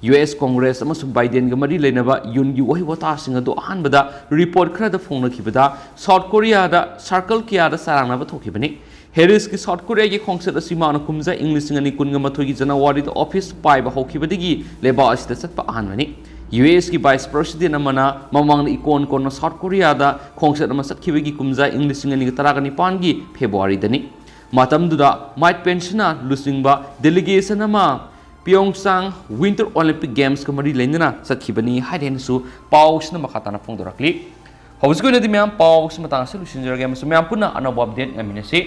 ꯌꯨ ꯑꯦꯁ ꯀꯣꯡꯒ꯭ꯔꯦꯁ ꯑꯃꯁꯨꯡ ꯕꯥꯏꯗꯦꯟꯒ ꯃꯔꯤ ꯂꯩꯅꯕ ꯌꯨꯟꯒꯤ ꯋꯥꯍꯩ ꯋꯥꯇꯥꯁꯤꯡ ꯑꯗꯨ ꯑꯍꯥꯟꯕꯗ ꯔꯤꯄꯣꯔꯠ ꯈꯔꯗ ꯐꯣꯡꯅꯈꯤꯕꯗ ꯁꯥꯎꯠ ꯀꯣꯔꯤꯌꯥꯗ ꯁꯥꯔꯀꯜ ꯀꯌꯥꯗ ꯆꯔꯥꯡꯅꯕ ꯊꯣꯛꯈꯤꯕꯅꯤ꯫ ꯍꯦꯔꯤꯁꯀꯤ ꯁꯥꯎꯠ ꯀꯣꯔꯤꯌꯥꯒꯤ ꯈꯣꯡꯆꯠ ꯑꯁꯤ ꯃꯍꯥꯛꯅ ꯀꯨꯝꯖꯥ ꯏꯪ ꯂꯤꯁꯤꯡ ꯑꯅꯤ ꯀꯨꯟꯒ ꯃꯥꯊꯣꯏꯒꯤ ꯖꯅꯋꯥꯔꯤꯗ ꯑꯣꯐꯤꯁ ꯄꯥꯏꯕ ꯍꯧꯈꯤꯕꯗꯒꯤ ꯂꯩꯕꯥꯛ ꯑꯁꯤꯗ ꯆꯠꯄ ꯑꯍꯥꯟꯕꯅꯤ꯫ ꯌꯨ ꯑꯦꯁꯀꯤ ꯚꯥꯏꯁ ꯄ꯭ꯔꯦꯁꯤꯗꯦꯟ ꯑꯃꯅ ꯃꯃꯥꯡꯗ ꯏꯀꯣꯟ ꯀꯣꯟꯅ ꯁꯥꯎꯠ ꯀꯣꯔꯤꯌꯥꯗ ꯈꯣꯡꯆꯠ ꯑꯃ ꯆꯠꯈꯤꯕꯒꯤ ꯀꯨꯝꯖꯥ ꯏꯪ ꯂꯤꯁꯤꯡ ꯑꯅꯤꯒ ꯇꯔꯥꯒ ꯅꯤꯄꯥꯟꯒꯤ ꯐꯦꯕ꯭ꯔꯨꯋꯥꯔꯤꯗꯅꯤ꯫ ꯃꯇꯝꯗꯨꯗ ꯃꯥꯏꯛ ꯄꯦꯟꯁꯅ ꯂꯨꯆꯤꯡꯕ ꯗꯦꯂꯤꯒꯦꯁꯟ ꯑꯃ ꯄꯤꯌꯣꯡꯆꯥꯡ ꯋꯤꯟꯇꯔ ꯑꯣꯂꯤꯝꯄꯤꯛ ꯒꯦꯝꯁꯀ ꯃꯔꯤ ꯂꯩꯅꯅ ꯆꯠꯈꯤꯕꯅꯤ ꯍꯥꯏꯅꯁꯨ ꯄꯥꯎꯁꯤꯅ ꯃꯈꯥ ꯇꯥꯅ ꯐꯣꯡꯗꯣꯔꯛꯂꯤ꯫ ꯍꯧꯖꯤꯛꯀꯤ ꯑꯣꯏꯅꯗꯤ ꯃꯌꯥꯝ ꯄꯥꯎꯁꯤ ꯃꯇꯥꯡ ꯑꯁꯤꯗ ꯂꯣꯏꯁꯤꯟꯖꯔꯒꯦ ꯑꯃꯁꯨꯡ ꯃꯌꯥꯝ ꯄꯨꯟꯅ ꯑꯅꯧꯕ ꯑꯞꯗꯦꯠ ꯉꯥꯏꯃꯤꯟꯅꯁꯤ꯫